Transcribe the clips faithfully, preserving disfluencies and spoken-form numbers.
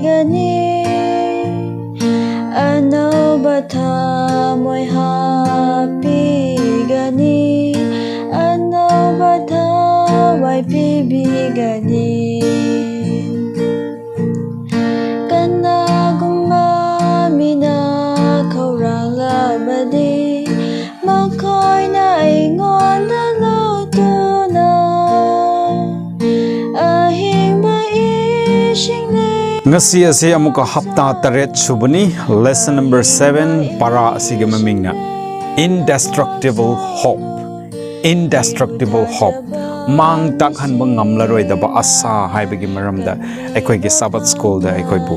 ꯄꯤꯒꯅꯤ, ꯑꯅꯧꯕ ꯊꯃꯣꯏ ꯍꯥꯞꯄꯤꯒꯅꯤ, ꯑꯅꯧꯕ ꯊꯋꯥꯏ ꯄꯤꯕꯤꯒꯅꯤ꯫ ꯀꯅꯥꯒꯨꯝꯕ ꯃꯤꯅ ꯈꯧꯔꯥꯡꯂꯕꯗꯤ, ꯃꯈꯣꯏꯅ ꯑꯩꯉꯣꯟꯗ ꯂꯧꯗꯨꯅ ꯑꯍꯤꯡꯕ ꯏꯁꯤꯡ ꯂꯩ꯫ ꯉꯁꯤ ꯑꯁꯤ ꯑꯃꯨꯛꯀ ꯍꯞꯇꯥ ꯇꯔꯦꯠ ꯁꯨꯕꯅꯤ꯫ Lesson number seven, ꯄꯥꯔꯥ ꯑꯁꯤꯒꯤ ꯃꯃꯤꯡꯅ Indestructible Hope꯫ Indestructible Hope, ꯃꯥꯡ ꯇꯥꯛꯍꯟꯕ ꯉꯝꯂꯔꯣꯏꯗꯕ ꯑꯁꯥ ꯍꯥꯏꯕꯒꯤ ꯃꯔꯝꯗ ꯑꯩꯈꯣꯏꯒꯤ Sabbath Schoolꯗ ꯑꯩꯈꯣꯏꯕꯨ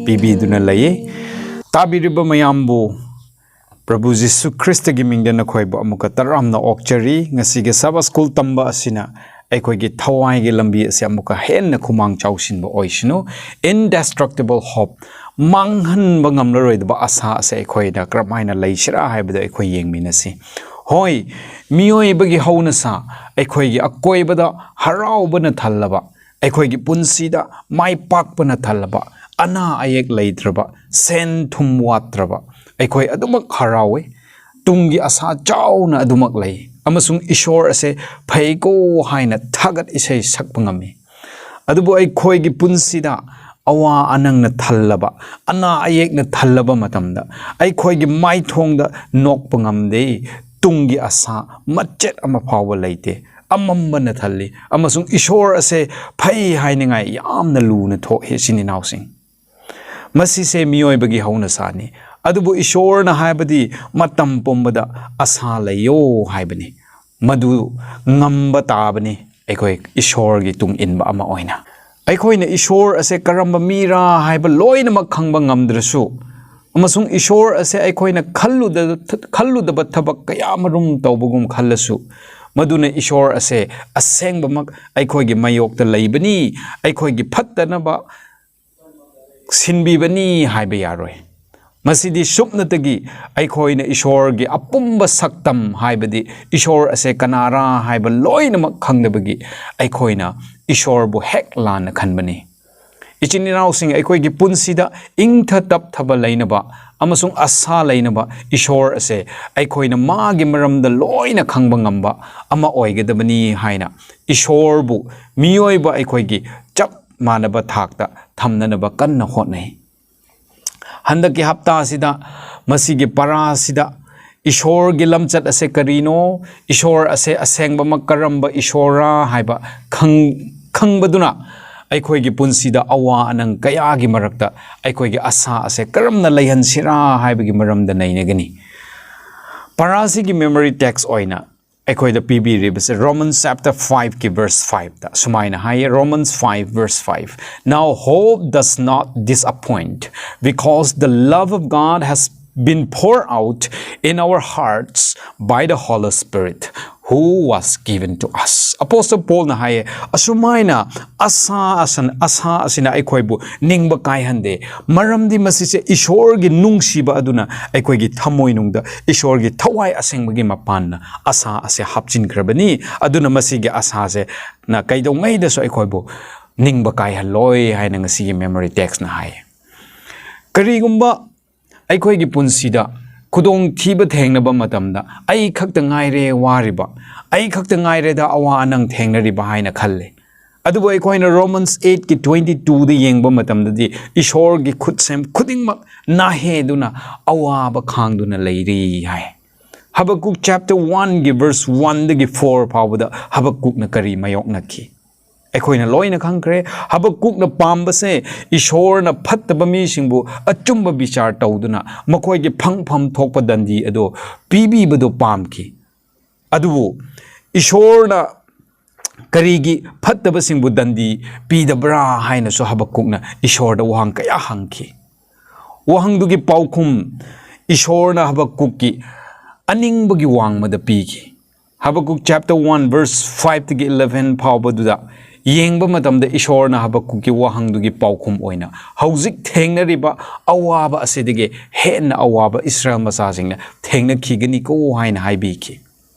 ꯄꯤꯕꯤꯗꯨꯅ ꯂꯩꯌꯦ꯫ ꯇꯥꯕꯤꯔꯤꯕ ꯃꯌꯥꯝꯕꯨ ꯄ꯭ꯔꯚꯨ ꯖꯤꯁꯨ ꯈ꯭ꯔꯤꯁꯇꯒꯤ ꯃꯤꯡꯗ ꯅꯈꯣꯏꯕꯨ ꯑꯃꯨꯛꯀ ꯇꯔꯥꯝꯅ ꯑꯣꯛꯆꯔꯤ꯫ ꯉꯁꯤꯒꯤ Sabbath School ꯇꯝꯕ ꯑꯁꯤꯅ ꯑꯩꯈꯣꯏꯒꯤ ꯊꯋꯥꯏꯒꯤ ꯂꯝꯕꯤ ꯑꯁꯤ ꯑꯃꯨꯛꯀ ꯍꯦꯟꯅ ꯈꯨꯃꯥꯡ ꯆꯥꯎꯁꯤꯟꯕ ꯑꯣꯏꯁꯅꯨ꯫ Indestructible Hope, ꯃꯥꯡꯍꯟꯕ ꯉꯝꯂꯔꯣꯏꯗꯕ ꯑꯁꯥ ꯑꯁꯦ ꯑꯩꯈꯣꯏꯅ ꯀꯔꯝꯍꯥꯏꯅ ꯂꯩꯁꯤꯔꯥ ꯍꯥꯏꯕꯗꯨ ꯑꯩꯈꯣꯏ ꯌꯦꯡꯃꯤꯟꯅꯁꯤ꯫ ꯍꯣꯏ, ꯃꯤꯑꯣꯏꯕꯒꯤ ꯍꯧꯅꯁꯥ, ꯑꯩꯈꯣꯏꯒꯤ ꯑꯀꯣꯏꯕꯗ ꯍꯔꯥꯎꯕꯅ ꯊꯜꯂꯕ, ꯑꯩꯈꯣꯏꯒꯤ ꯄꯨꯟꯁꯤꯗ ꯃꯥꯏ ꯄꯥꯛꯄꯅ ꯊꯜꯂꯕ, ꯑꯅꯥ ꯑꯌꯦꯛ ꯂꯩꯇ꯭ꯔꯕ, ꯁꯦꯟ ꯊꯨꯝ ꯋꯥꯠꯇ꯭ꯔꯕ, ꯑꯩꯈꯣꯏ ꯑꯗꯨꯃꯛ ꯍꯔꯥꯎꯋꯤ꯫ ꯇꯨꯡꯒꯤ ꯑꯁꯥ ꯆꯥꯎꯅ ꯑꯗꯨꯃꯛ ꯂꯩ꯫ ꯑꯃꯁꯨꯡ ꯏꯁꯣꯔ ꯑꯁꯦ ꯐꯩꯀꯣ ꯍꯥꯏꯅ ꯊꯥꯒꯠ ꯏꯁꯩ ꯁꯛꯄ ꯉꯝꯃꯤ꯫ ꯑꯗꯨꯕꯨ ꯑꯩꯈꯣꯏꯒꯤ ꯄꯨꯟꯁꯤꯗ ꯑꯋꯥ ꯑꯅꯪꯅ ꯊꯜꯂꯕ, ꯑꯅꯥ ꯑꯌꯦꯛꯅ ꯊꯜꯂꯕ ꯃꯇꯝꯗ ꯑꯩꯈꯣꯏꯒꯤ ꯃꯥꯏꯊꯣꯡꯗ ꯅꯣꯛꯄ ꯉꯝꯗꯦ꯫ ꯇꯨꯡꯒꯤ ꯑꯁꯥ ꯃꯆꯦꯠ ꯑꯃ ꯐꯥꯎꯕ ꯂꯩꯇꯦ꯫ ꯑꯃꯝꯕꯅ ꯊꯜꯂꯤ꯫ ꯑꯃꯁꯨꯡ ꯏꯁꯣꯔ ꯑꯁꯦ ꯐꯩ ꯍꯥꯏꯅꯤꯡꯉꯥꯏ ꯌꯥꯝꯅ ꯂꯨꯅ ꯊꯣꯛꯏ, ꯏꯆꯤꯟ ꯏꯅꯥꯎꯁꯤꯡ꯫ ꯃꯁꯤꯁꯦ ꯃꯤꯑꯣꯏꯕꯒꯤ ꯍꯧꯅꯁꯥꯅꯤ꯫ ꯑꯗꯨꯕꯨ ꯏꯁꯣꯔꯅ ꯍꯥꯏꯕꯗꯤ ꯃꯇꯝ ꯄꯨꯝꯕꯗ ꯑꯁꯥ ꯂꯩꯌꯣ ꯍꯥꯏꯕꯅꯤ꯫ ꯃꯗꯨ ꯉꯝꯕ ꯇꯥꯕꯅꯤ ꯑꯩꯈꯣꯏ ꯏꯁꯣꯔꯒꯤ ꯇꯨꯡ ꯏꯟꯕ ꯑꯃ ꯑꯣꯏꯅ꯫ ꯑꯩꯈꯣꯏꯅ ꯏꯁꯣꯔ ꯑꯁꯦ ꯀꯔꯝꯕ ꯃꯤꯔꯥ ꯍꯥꯏꯕ ꯂꯣꯏꯅꯃꯛ ꯈꯪꯕ ꯉꯝꯗ꯭ꯔꯁꯨ, ꯑꯃꯁꯨꯡ ꯏꯁꯣꯔ ꯑꯁꯦ ꯑꯩꯈꯣꯏꯅ ꯈꯜꯂꯨꯗ-, ꯈꯜꯂꯨꯗꯕ ꯊꯕꯛ ꯀꯌꯥ ꯑꯃꯔꯨꯝ ꯇꯧꯕꯒꯨꯝ ꯈꯜꯂꯁꯨ, ꯃꯗꯨꯅ ꯏꯁꯣꯔ ꯑꯁꯦ ꯑꯁꯦꯡꯕꯃꯛ ꯑꯩꯈꯣꯏꯒꯤ ꯃꯥꯌꯣꯛꯇ ꯂꯩꯕꯅꯤ, ꯑꯩꯈꯣꯏꯒꯤ ꯐꯠꯇꯅꯕ ꯁꯤꯟꯕꯤꯕꯅꯤ ꯍꯥꯏꯕ ꯌꯥꯔꯣꯏ꯫ ꯃꯁꯤꯗꯤ ꯁꯨꯞꯅꯇꯒꯤ ꯑꯩꯈꯣꯏꯅ ꯏꯁꯣꯔꯒꯤ ꯑꯄꯨꯝꯕ ꯁꯛꯇꯝ, ꯍꯥꯏꯕꯗꯤ ꯏꯁꯣꯔ ꯑꯁꯦ ꯀꯅꯥꯔꯥ ꯍꯥꯏꯕ ꯂꯣꯏꯅꯃꯛ ꯈꯪꯗꯕꯒꯤ ꯑꯩꯈꯣꯏꯅ ꯏꯁꯣꯔꯕꯨ ꯍꯦꯛ ꯂꯥꯟꯅ ꯈꯟꯕꯅꯤ꯫ ꯏꯆꯤꯟ ꯏꯅꯥꯎꯁꯤꯡ, ꯑꯩꯈꯣꯏꯒꯤ ꯄꯨꯟꯁꯤꯗ ꯏꯪꯊ ꯇꯞꯊꯕ ꯂꯩꯅꯕ ꯑꯃꯁꯨꯡ ꯑꯁꯥ ꯂꯩꯅꯕ ꯏꯁꯣꯔ ꯑꯁꯦ ꯑꯩꯈꯣꯏꯅ ꯃꯥꯒꯤ ꯃꯔꯝꯗ ꯂꯣꯏꯅ ꯈꯪꯕ ꯉꯝꯕ ꯑꯃ ꯑꯣꯏꯒꯗꯕꯅꯤ ꯍꯥꯏꯅ ꯏꯁꯣꯔꯕꯨ ꯃꯤꯑꯣꯏꯕ ꯑꯩꯈꯣꯏꯒꯤ ꯆꯞ ꯃꯥꯟꯅꯕ ꯊꯥꯛꯇ ꯊꯝꯅꯅꯕ ꯀꯟꯅ ꯍꯣꯠꯅꯩ꯫ ꯍꯟꯗꯛꯀꯤ ꯍꯞꯇꯥꯁꯤꯗ ꯃꯁꯤꯒꯤ ꯄꯔꯥꯁꯤꯗ ꯏꯁꯣꯔꯒꯤ ꯂꯝꯆꯠ ꯑꯁꯦ ꯀꯔꯤꯅꯣ, ꯏꯁꯣꯔ ꯑꯁꯦ ꯑꯁꯦꯡꯕꯃꯛ ꯀꯔꯝꯕ ꯏꯁꯣꯔꯔꯥ ꯍꯥꯏꯕ ꯈꯪ-, ꯈꯪꯕꯗꯨꯅ ꯑꯩꯈꯣꯏꯒꯤ ꯄꯨꯟꯁꯤꯗ ꯑꯋꯥ ꯑꯅꯪ ꯀꯌꯥꯒꯤ ꯃꯔꯛꯇ ꯑꯩꯈꯣꯏꯒꯤ ꯑꯁꯥ ꯑꯁꯦ ꯀꯔꯝꯅ ꯂꯩꯍꯟꯁꯤꯔꯥ ꯍꯥꯏꯕꯒꯤ ꯃꯔꯝꯗ ꯅꯩꯅꯒꯅꯤ꯫ ꯄꯔꯥꯁꯤꯒꯤ memory text ꯑꯣꯏꯅ ꯑꯩꯈꯣꯏꯗ ꯄꯤꯕꯤꯔꯤꯕꯁꯦ Romans chapter five ꯀꯤ verse five ꯇ ꯁꯨꯃꯥꯏꯅ ꯍꯥꯏꯌꯦ, Romans five verse five, "Now hope does not disappoint, because the love of God has been poured out in our hearts by the Holy Spirit who was given to us." Apostle Paulꯅ ꯍꯥꯏꯌꯦ, ꯑꯁꯨꯃꯥꯏꯅ ꯑꯁꯥ ꯑꯁꯟ-, ꯑꯁꯥ ꯑꯁꯤꯅ ꯑꯩꯈꯣꯏꯕꯨ ꯅꯤꯡꯕ ꯀꯥꯏꯍꯟꯗꯦ, ꯃꯔꯝꯗꯤ ꯃꯁꯤꯁꯦ ꯏꯁꯣꯔꯒꯤ ꯅꯨꯡꯁꯤꯕ ꯑꯗꯨꯅ ꯑꯩꯈꯣꯏꯒꯤ ꯊꯃꯣꯏꯅꯨꯡꯗ ꯏꯁꯣꯔꯒꯤ ꯊꯋꯥꯏ ꯑꯁꯦꯡꯕꯒꯤ ꯃꯄꯥꯟꯅ ꯑꯁꯥ ꯑꯁꯦ ꯍꯥꯞꯆꯤꯟꯈ꯭ꯔꯕꯅꯤ꯫ ꯑꯗꯨꯅ ꯃꯁꯤꯒꯤ ꯑꯁꯥꯁꯦ ꯅ ꯀꯩꯗꯧꯉꯩꯗꯁꯨ ꯑꯩꯈꯣꯏꯕꯨ ꯅꯤꯡꯕ ꯀꯥꯏꯍꯜꯂꯣꯏ ꯍꯥꯏꯅ ꯉꯁꯤꯒꯤ memory text ꯅ ꯍꯥꯏ꯫ ꯀꯔꯤꯒꯨꯝꯕ ꯑꯩꯈꯣꯏꯒꯤ ꯄꯨꯟꯁꯤꯗ ꯈꯨꯗꯣꯡꯊꯤꯕ ꯊꯦꯡꯅꯕ ꯃꯇꯝꯗ ꯑꯩ ꯈꯛꯇ ꯉꯥꯏꯔꯦ ꯋꯥꯔꯤꯕ, ꯑꯩ ꯈꯛꯇ ꯉꯥꯏꯔꯦꯗ ꯑꯋꯥ ꯑꯅꯪ ꯊꯦꯡꯅꯔꯤꯕ ꯍꯥꯏꯅ ꯈꯜꯂꯦ꯫ ꯑꯗꯨꯕꯨ ꯑꯩꯈꯣꯏꯅ Romans eight ꯀꯤ twenty two ꯗ ꯌꯦꯡꯕ ꯃꯇꯝꯗꯗꯤ ꯏꯁꯣꯔꯒꯤ ꯈꯨꯠꯁꯦꯝ ꯈꯨꯗꯤꯡꯃꯛ ꯅꯥꯍꯦꯗꯨꯅ ꯑꯋꯥꯕ ꯈꯥꯡꯗꯨꯅ ꯂꯩꯔꯤ ꯍꯥꯏ꯫ ꯍꯕꯀꯨꯛ chapter one ꯒꯤ verse one ꯗꯒꯤ four ꯐꯥꯎꯕꯗ ꯍꯕꯀꯨꯛꯅ ꯀꯔꯤ ꯃꯥꯌꯣꯛꯅꯈꯤ? ꯑꯩꯈꯣꯏꯅ ꯂꯣꯏꯅ ꯈꯪꯈ꯭ꯔꯦ꯫ ꯍꯕꯀꯨꯛꯅ ꯄꯥꯝꯕꯁꯦ ꯏꯁꯣꯔꯅ ꯐꯠꯇꯕ ꯃꯤꯁꯤꯡꯕꯨ ꯑꯆꯨꯝꯕ ꯕꯤꯆꯥꯔ ꯇꯧꯗꯨꯅ ꯃꯈꯣꯏꯒꯤ ꯐꯪꯐꯝ ꯊꯣꯛꯄ ꯗꯟꯗꯤ ꯑꯗꯨ ꯄꯤꯕꯤꯕꯗꯨ ꯄꯥꯝꯈꯤ꯫ ꯑꯗꯨꯕꯨ ꯏꯁꯣꯔꯅ ꯀꯔꯤꯒꯤ ꯐꯠꯇꯕꯁꯤꯡꯕꯨ ꯗꯟꯗꯤ ꯄꯤꯗꯕ꯭ꯔꯥ ꯍꯥꯏꯅꯁꯨ ꯍꯕꯀꯨꯛꯅ ꯏꯁꯣꯔꯗ ꯋꯥꯍꯪ ꯀꯌꯥ ꯍꯪꯈꯤ꯫ ꯋꯥꯍꯪꯗꯨꯒꯤ ꯄꯥꯎꯈꯨꯝ ꯏꯁꯣꯔꯅ ꯍꯕꯀꯨꯛꯀꯤ ꯑꯅꯤꯡꯕꯒꯤ ꯋꯥꯡꯃꯗ ꯄꯤꯈꯤ꯫ ꯍꯕꯀꯨꯛ chapter one verse five ꯇꯒꯤ eleven ꯐꯥꯎꯕꯗꯨꯗ ꯌꯦꯡꯕ ꯃꯇꯝꯗ ꯏꯁꯣꯔꯅ ꯍꯕꯀꯨꯛꯀꯤ ꯋꯥꯍꯪꯗꯨꯒꯤ ꯄꯥꯎꯈꯨꯝ ꯑꯣꯏꯅ ꯍꯧꯖꯤꯛ ꯊꯦꯡꯅꯔꯤꯕ ꯑꯋꯥꯕ ꯑꯁꯤꯗꯒꯤ ꯍꯦꯟꯅ ꯑꯋꯥꯕ ꯏꯁꯔꯥꯌꯦꯜ ꯃꯆꯥꯁꯤꯡꯅ ꯊꯦꯡꯅꯈꯤꯒꯅꯤꯀꯣ ꯍꯥꯏꯅ ꯍꯥꯏꯕꯤꯈꯤ꯫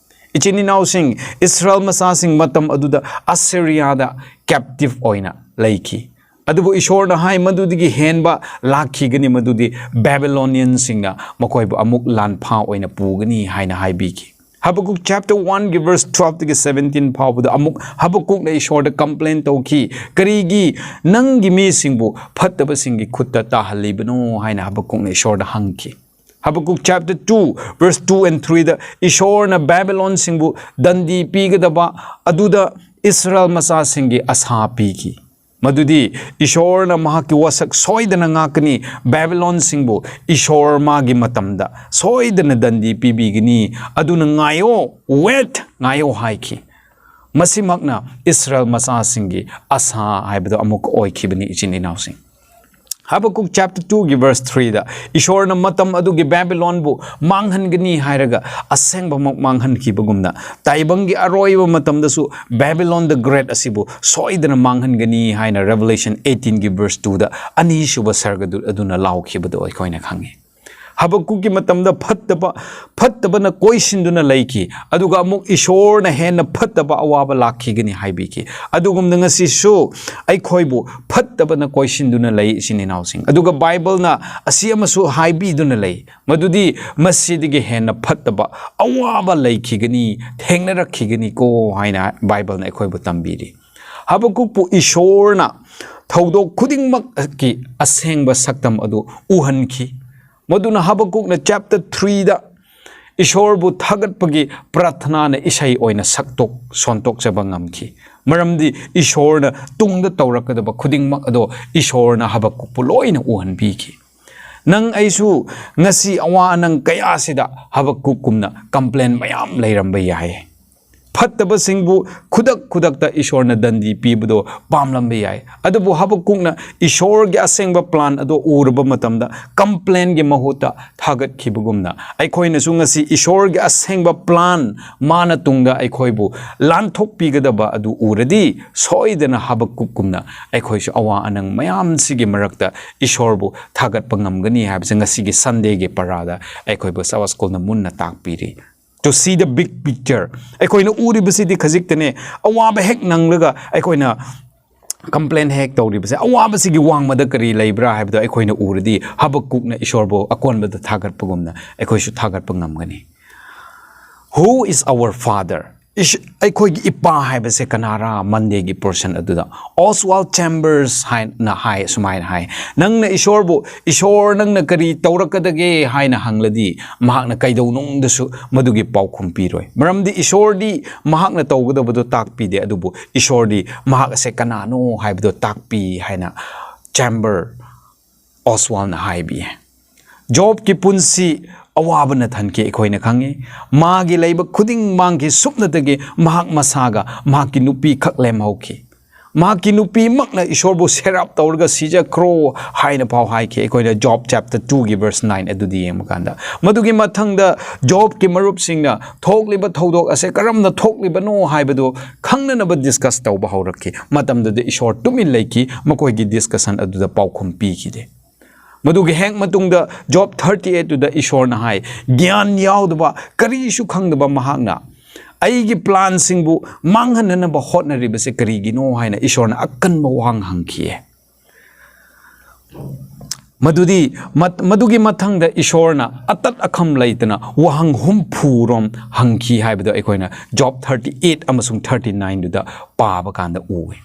ꯏꯆꯤꯟ ꯏꯅꯥꯎꯁꯤꯡ, ꯏꯁꯔꯥꯌꯦꯜ ꯃꯆꯥꯁꯤꯡ ꯃꯇꯝ ꯑꯗꯨꯗ ꯑꯁꯤꯔꯤꯌꯥꯗ captive ꯑꯣꯏꯅ ꯂꯩꯈꯤ꯫ ꯑꯗꯨꯕꯨ ꯏꯁꯣꯔꯅ ꯍꯥꯏ, "ꯃꯗꯨꯗꯒꯤ ꯍꯦꯟꯕ ꯂꯥꯛꯈꯤꯒꯅꯤ, ꯃꯗꯨꯗꯤ ꯕꯦꯕꯤꯂꯣꯅꯤꯌꯟꯁꯤꯡꯅ ꯃꯈꯣꯏꯕꯨ ꯑꯃꯨꯛ ꯂꯥꯟꯐꯥ ꯑꯣꯏꯅ ꯄꯨꯒꯅꯤ" ꯍꯥꯏꯅ ꯍꯥꯏꯕꯤꯈꯤ꯫ ꯍꯕꯀꯨꯛ chapter one ꯒꯤ verse twelve ꯗꯒꯤ seventeen ꯐꯥꯎꯕꯗ ꯑꯃꯨꯛ ꯍꯕꯀꯨꯛꯅ ꯏꯁꯣꯔꯗ complain ꯇꯧꯈꯤ꯫ "ꯀꯔꯤꯒꯤ ꯅꯪꯒꯤ ꯃꯤꯁꯤꯡꯕꯨ ꯐꯠꯇꯕꯁꯤꯡꯒꯤ ꯈꯨꯠꯇ ꯇꯥꯍꯜꯂꯤꯕꯅꯣ?" ꯍꯥꯏꯅ ꯍꯕꯀꯨꯛꯅ ꯏꯁꯣꯔꯗ ꯍꯪꯈꯤ꯫ ꯍꯕꯀꯨꯛ chapter two verse two and three ꯗ ꯏꯁꯣꯔꯅ ꯕꯦꯕꯤꯂꯣꯟꯁꯤꯡꯕꯨ ꯗꯟꯗꯤ ꯄꯤꯒꯗꯕ ꯑꯗꯨꯗ ꯏꯁꯔꯥꯌꯦꯜ ꯃꯆꯥꯁꯤꯡꯒꯤ ꯑꯁꯥ ꯄꯤꯈꯤ꯫ ꯃꯗꯨꯗꯤ ꯏꯁꯣꯔꯅ ꯃꯍꯥꯛꯀꯤ ꯋꯥꯁꯛ ꯁꯣꯏꯗꯅ ꯉꯥꯛꯀꯅꯤ, ꯕꯦꯕꯤꯂꯣꯟꯁꯤꯡꯕꯨ ꯏꯁꯣꯔ ꯃꯥꯒꯤ ꯃꯇꯝꯗ ꯁꯣꯏꯗꯅ ꯗꯟꯗꯤ ꯄꯤꯕꯤꯒꯅꯤ꯫ ꯑꯗꯨꯅ ꯉꯥꯏꯌꯣ, wait, ꯉꯥꯏꯌꯣ ꯍꯥꯏꯈꯤ꯫ ꯃꯁꯤꯃꯛꯅ ꯏꯁꯔꯥꯌꯦꯜ ꯃꯆꯥꯁꯤꯡꯒꯤ ꯑꯁꯥ ꯍꯥꯏꯕꯗꯨ ꯑꯃꯨꯛ ꯑꯣꯏꯈꯤꯕꯅꯤ, ꯏꯆꯤꯟ ꯏꯅꯥꯎꯁꯤꯡ꯫ ꯍꯕꯀꯨꯛ chapter two ꯒꯤ verse three ꯗ ꯏꯁꯣꯔꯅ ꯃꯇꯝ ꯑꯗꯨꯒꯤ ꯕꯦꯕꯤꯂꯣꯟꯕꯨ ꯃꯥꯡꯍꯟꯒꯅꯤ ꯍꯥꯏꯔꯒ ꯑꯁꯦꯡꯕꯃꯛ ꯃꯥꯡꯍꯟꯈꯤꯕꯒꯨꯝꯅ, ꯇꯥꯏꯕꯪꯒꯤ ꯑꯔꯣꯏꯕ ꯃꯇꯝꯗꯁꯨ Babylon the Great ꯑꯁꯤꯕꯨ ꯁꯣꯏꯗꯅ ꯃꯥꯡꯍꯟꯒꯅꯤ ꯍꯥꯏꯅ Revelation eighteen ꯒꯤ verse two ꯗ ꯑꯅꯤꯁꯨꯕ ꯁꯔꯒꯗꯨꯠ ꯑꯗꯨꯅ ꯂꯥꯎꯈꯤꯕꯗꯨ ꯑꯩꯈꯣꯏꯅ ꯈꯪꯉꯤ꯫ ꯍꯕꯀꯨꯛꯀꯤ ꯃꯇꯝꯗ ꯐꯠꯇꯕ, ꯐꯠꯇꯕꯅ ꯀꯣꯏꯁꯤꯟꯗꯨꯅ ꯂꯩꯈꯤ, ꯑꯗꯨꯒ ꯑꯃꯨꯛ ꯏꯁꯣꯔꯅ ꯍꯦꯟꯅ ꯐꯠꯇꯕ ꯑꯋꯥꯕ ꯂꯥꯛꯈꯤꯒꯅꯤ ꯍꯥꯏꯕꯤꯈꯤ꯫ ꯑꯗꯨꯒꯨꯝꯅ ꯉꯁꯤꯁꯨ ꯑꯩꯈꯣꯏꯕꯨ ꯐꯠꯇꯕꯅ ꯀꯣꯏꯁꯤꯟꯗꯨꯅ ꯂꯩ, ꯏꯆꯤꯟ ꯏꯅꯥꯎꯁꯤꯡ꯫ ꯑꯗꯨꯒ ꯕꯥꯏꯕꯜꯅ ꯑꯁꯤ ꯑꯃꯁꯨ ꯍꯥꯏꯕꯤꯗꯨꯅ ꯂꯩ, ꯃꯗꯨꯗꯤ ꯃꯁꯤꯗꯒꯤ ꯍꯦꯟꯅ ꯐꯠꯇꯕ ꯑꯋꯥꯕ ꯂꯩꯈꯤꯒꯅꯤ, ꯊꯦꯡꯅꯔꯛꯈꯤꯒꯅꯤꯀꯣ ꯍꯥꯏꯅ ꯕꯥꯏꯕꯜꯅ ꯑꯩꯈꯣꯏꯕꯨ ꯇꯝꯕꯤꯔꯤ꯫ ꯍꯕꯀꯨꯛꯄꯨ ꯏꯁꯣꯔꯅ ꯊꯧꯗꯣꯛ ꯈꯨꯗꯤꯡꯃꯛꯀꯤ ꯑꯁꯦꯡꯕ ꯁꯛꯇꯝ ꯑꯗꯨ ꯎꯍꯟꯈꯤ꯫ ꯃꯗꯨꯅ ꯍꯕꯀꯨꯛꯅ chapter three ꯗ ꯏꯁꯣꯔꯕꯨ ꯊꯥꯒꯠꯄꯒꯤ ꯄ꯭ꯔꯥꯊꯅꯥꯅ ꯏꯁꯩ ꯑꯣꯏꯅ ꯁꯛꯇꯣꯛ ꯁꯣꯟꯇꯣꯛꯆꯕ ꯉꯝꯈꯤ꯫ ꯃꯔꯝꯗꯤ ꯏꯁꯣꯔꯅ ꯇꯨꯡꯗ ꯇꯧꯔꯛꯀꯗꯕ ꯈꯨꯗꯤꯡꯃꯛ ꯑꯗꯣ ꯏꯁꯣꯔꯅ ꯍꯕꯀꯨꯛꯄꯨ ꯂꯣꯏꯅ ꯎꯍꯟꯕꯤꯈꯤ꯫ ꯅꯪ ꯑꯩꯁꯨ ꯉꯁꯤ ꯑꯋꯥ ꯑꯅꯪ ꯀꯌꯥꯁꯤꯗ ꯍꯕꯀꯨꯛꯀꯨꯝꯅ complain ꯃꯌꯥꯝ ꯂꯩꯔꯝꯕ ꯌꯥꯏ꯫ ꯐꯠꯇꯕꯁꯤꯡꯕꯨ ꯈꯨꯗꯛ ꯈꯨꯗꯛꯇ ꯏꯁꯣꯔꯅ ꯗꯟꯗꯤ ꯄꯤꯕꯗꯣ ꯄꯥꯝꯂꯝꯕ ꯌꯥꯏ꯫ ꯑꯗꯨꯕꯨ ꯍꯕꯀꯨꯛꯅ ꯏꯁꯣꯔꯒꯤ ꯑꯁꯦꯡꯕ plan ꯑꯗꯣ ꯎꯔꯕ ꯃꯇꯝꯗ complain ꯒꯤ ꯃꯍꯨꯠꯇ ꯊꯥꯒꯠꯈꯤꯕꯒꯨꯝꯅ, ꯑꯩꯈꯣꯏꯅꯁꯨ ꯉꯁꯤ ꯏꯁꯣꯔꯒꯤ ꯑꯁꯦꯡꯕ plan, ꯃꯥꯅ ꯇꯨꯡꯗ ꯑꯩꯈꯣꯏꯕꯨ ꯂꯥꯟꯊꯣꯛꯄꯤꯒꯗꯕ ꯑꯗꯨ ꯎꯔꯗꯤ, ꯁꯣꯏꯗꯅ ꯍꯕꯀꯨꯛꯀꯨꯝꯅ ꯑꯩꯈꯣꯏꯁꯨ ꯑꯋꯥ ꯑꯅꯪ ꯃꯌꯥꯝꯁꯤꯒꯤ ꯃꯔꯛꯇ ꯏꯁꯣꯔꯕꯨ ꯊꯥꯒꯠꯄ ꯉꯝꯒꯅꯤ ꯍꯥꯏꯕꯁꯦ ꯉꯁꯤꯒꯤ Sunday ꯒꯤ ꯄꯔꯥꯗ ꯑꯩꯈꯣꯏꯕꯨ Sabbath School ꯅ ꯃꯨꯟꯅ ꯇꯥꯛꯄꯤꯔꯤ꯫ To see the big picture, ꯑꯩꯈꯣꯏꯅ ꯎꯔꯤꯕꯁꯤꯗꯤ ꯈꯖꯤꯛꯇꯅꯦ꯫ ꯑꯋꯥꯕ ꯍꯦꯛ ꯅꯪꯂꯒ ꯑꯩꯈꯣꯏꯅ ꯀꯝꯄ꯭ꯂꯦꯟ ꯍꯦꯛ ꯇꯧꯔꯤꯕꯁꯦ, ꯑꯋꯥꯕꯁꯤꯒꯤ ꯋꯥꯡꯃꯗ ꯀꯔꯤ ꯂꯩꯕ꯭ꯔꯥ ꯍꯥꯏꯕꯗꯣ ꯑꯩꯈꯣꯏꯅ ꯎꯔꯗꯤ, ꯍꯕꯛꯀꯨꯛꯅ ꯏꯁꯣꯔꯕꯨ ꯑꯀꯣꯟꯕꯗ ꯊꯥꯒꯠꯄꯒꯨꯝꯅ ꯑꯩꯈꯣꯏꯁꯨ ꯊꯥꯒꯠꯄ ꯉꯝꯒꯅꯤ꯫ Who is our Father? ꯏꯁ-, ꯑꯩꯈꯣꯏꯒꯤ ꯏꯄꯥ ꯍꯥꯏꯕꯁꯦ ꯀꯅꯥꯔꯥ? ꯃꯟꯗꯦꯒꯤ ꯄꯣꯔꯁꯟ ꯑꯗꯨꯗ ꯑꯣꯁꯋꯥꯜ ꯆꯦꯝꯕꯔꯁ ꯍꯥꯏꯅ ꯍꯥꯏ, ꯁꯨꯃꯥꯏꯅ ꯍꯥꯏ, "ꯅꯪꯅ ꯏꯁꯣꯔꯕꯨ, ꯏꯁꯣꯔ, ꯅꯪꯅ ꯀꯔꯤ ꯇꯧꯔꯛꯀꯗꯒꯦ ꯍꯥꯏꯅ ꯍꯪꯂꯗꯤ, ꯃꯍꯥꯛꯅ ꯀꯩꯗꯧꯅꯨꯡꯗꯁꯨ ꯃꯗꯨꯒꯤ ꯄꯥꯎꯈꯨꯝ ꯄꯤꯔꯣꯏ꯫ ꯃꯔꯝꯗꯤ ꯏꯁꯣꯔꯗꯤ ꯃꯍꯥꯛꯅ ꯇꯧꯒꯗꯕꯗꯣ ꯇꯥꯛꯄꯤꯗꯦ, ꯑꯗꯨꯕꯨ ꯏꯁꯣꯔꯗꯤ ꯃꯍꯥꯛ ꯑꯁꯦ ꯀꯅꯥꯅꯣ ꯍꯥꯏꯕꯗꯣ ꯇꯥꯛꯄꯤ" ꯍꯥꯏꯅ ꯆꯦꯝꯕꯔ ꯑꯣꯁꯋꯥꯜꯅ ꯍꯥꯏꯕꯤ꯫ ꯖꯣꯕꯀꯤ ꯄꯨꯟꯁꯤ ꯑꯋꯥꯕꯅ ꯊꯟꯈꯤ, ꯑꯩꯈꯣꯏꯅ ꯈꯪꯉꯤ꯫ ꯃꯥꯒꯤ ꯂꯩꯕ ꯈꯨꯗꯤꯡ ꯃꯥꯡꯈꯤ, ꯁꯨꯞꯅꯇꯒꯤ ꯃꯍꯥꯛ ꯃꯁꯥꯒ ꯃꯍꯥꯛꯀꯤ ꯅꯨꯄꯤ ꯈꯛ ꯂꯦꯝꯍꯧꯈꯤ꯫ ꯃꯍꯥꯛꯀꯤ ꯅꯨꯄꯤꯃꯛꯅ ꯏꯁꯣꯔꯕꯨ ꯁꯦꯔꯥꯞ ꯇꯧꯔꯒ ꯁꯤꯖꯈ꯭ꯔꯣ ꯍꯥꯏꯅ ꯐꯥꯎ ꯍꯥꯏꯈꯤ꯫ ꯑꯩꯈꯣꯏꯅ ꯖꯣꯕ ꯆꯦꯞꯇꯔ ꯇꯨꯒꯤ ꯚꯔꯁ ꯅꯥꯏꯟ ꯑꯗꯨꯗꯤ ꯌꯦꯡꯕ ꯀꯥꯟꯗ, ꯃꯗꯨꯒꯤ ꯃꯊꯪꯗ ꯖꯣꯕꯀꯤ ꯃꯔꯨꯞꯁꯤꯡꯅ ꯊꯣꯛꯂꯤꯕ ꯊꯧꯗꯣꯛ ꯑꯁꯦ ꯀꯔꯝꯅ ꯊꯣꯛꯂꯤꯕꯅꯣ ꯍꯥꯏꯕꯗꯨ ꯈꯪꯅꯅꯕ ꯗꯤꯁꯀꯁ ꯇꯧꯕ ꯍꯧꯔꯛꯈꯤ꯫ ꯃꯇꯝꯗꯨꯗ ꯏꯁꯣꯔ ꯇꯨꯃꯤꯟ ꯂꯩꯈꯤ, ꯃꯈꯣꯏꯒꯤ ꯗꯤꯁꯀꯁꯟ ꯑꯗꯨꯗ ꯄꯥꯎꯈꯨꯝ ꯄꯤꯈꯤꯗꯦ꯫ ꯃꯗꯨꯒꯤ ꯍꯦꯛ ꯃꯇꯨꯡꯗ ꯖꯣꯕ ꯊꯥꯔꯇꯤ ꯑꯩꯠꯇꯨꯗ ꯏꯁꯣꯔꯅ ꯍꯥꯏ, ꯒ꯭ꯌꯥꯟ ꯌꯥꯎꯗꯕ, ꯀꯔꯤꯁꯨ ꯈꯪꯗꯕ ꯃꯍꯥꯛꯅ ꯑꯩꯒꯤ ꯄ꯭ꯂꯥꯟꯁꯤꯡꯕꯨ ꯃꯥꯡꯍꯟꯅꯅꯕ ꯍꯣꯠꯅꯔꯤꯕꯁꯦ ꯀꯔꯤꯒꯤꯅꯣ ꯍꯥꯏꯅ ꯏꯁꯣꯔꯅ ꯑꯀꯟꯕ ꯋꯥꯍꯪ ꯍꯪꯈꯤꯌꯦ꯫ ꯃꯗꯨꯗꯤ, ꯃꯠ-, ꯃꯗꯨꯒꯤ ꯃꯊꯪꯗ ꯏꯁꯣꯔꯅ ꯑꯇꯠ ꯑꯈꯝ ꯂꯩꯇꯅ ꯋꯥꯍꯪ ꯍꯨꯝꯐꯨ ꯔꯣꯝ ꯍꯪꯈꯤ ꯍꯥꯏꯕꯗꯣ ꯑꯩꯈꯣꯏꯅ ꯖꯣꯕ ꯊꯥꯔꯇꯤ ꯑꯩꯠ ꯑꯃꯁꯨꯡ ꯊꯥꯔꯇꯤ ꯅꯥꯏꯟꯗꯨꯗ ꯄꯥꯕ ꯀꯥꯟꯗ ꯎꯏ꯫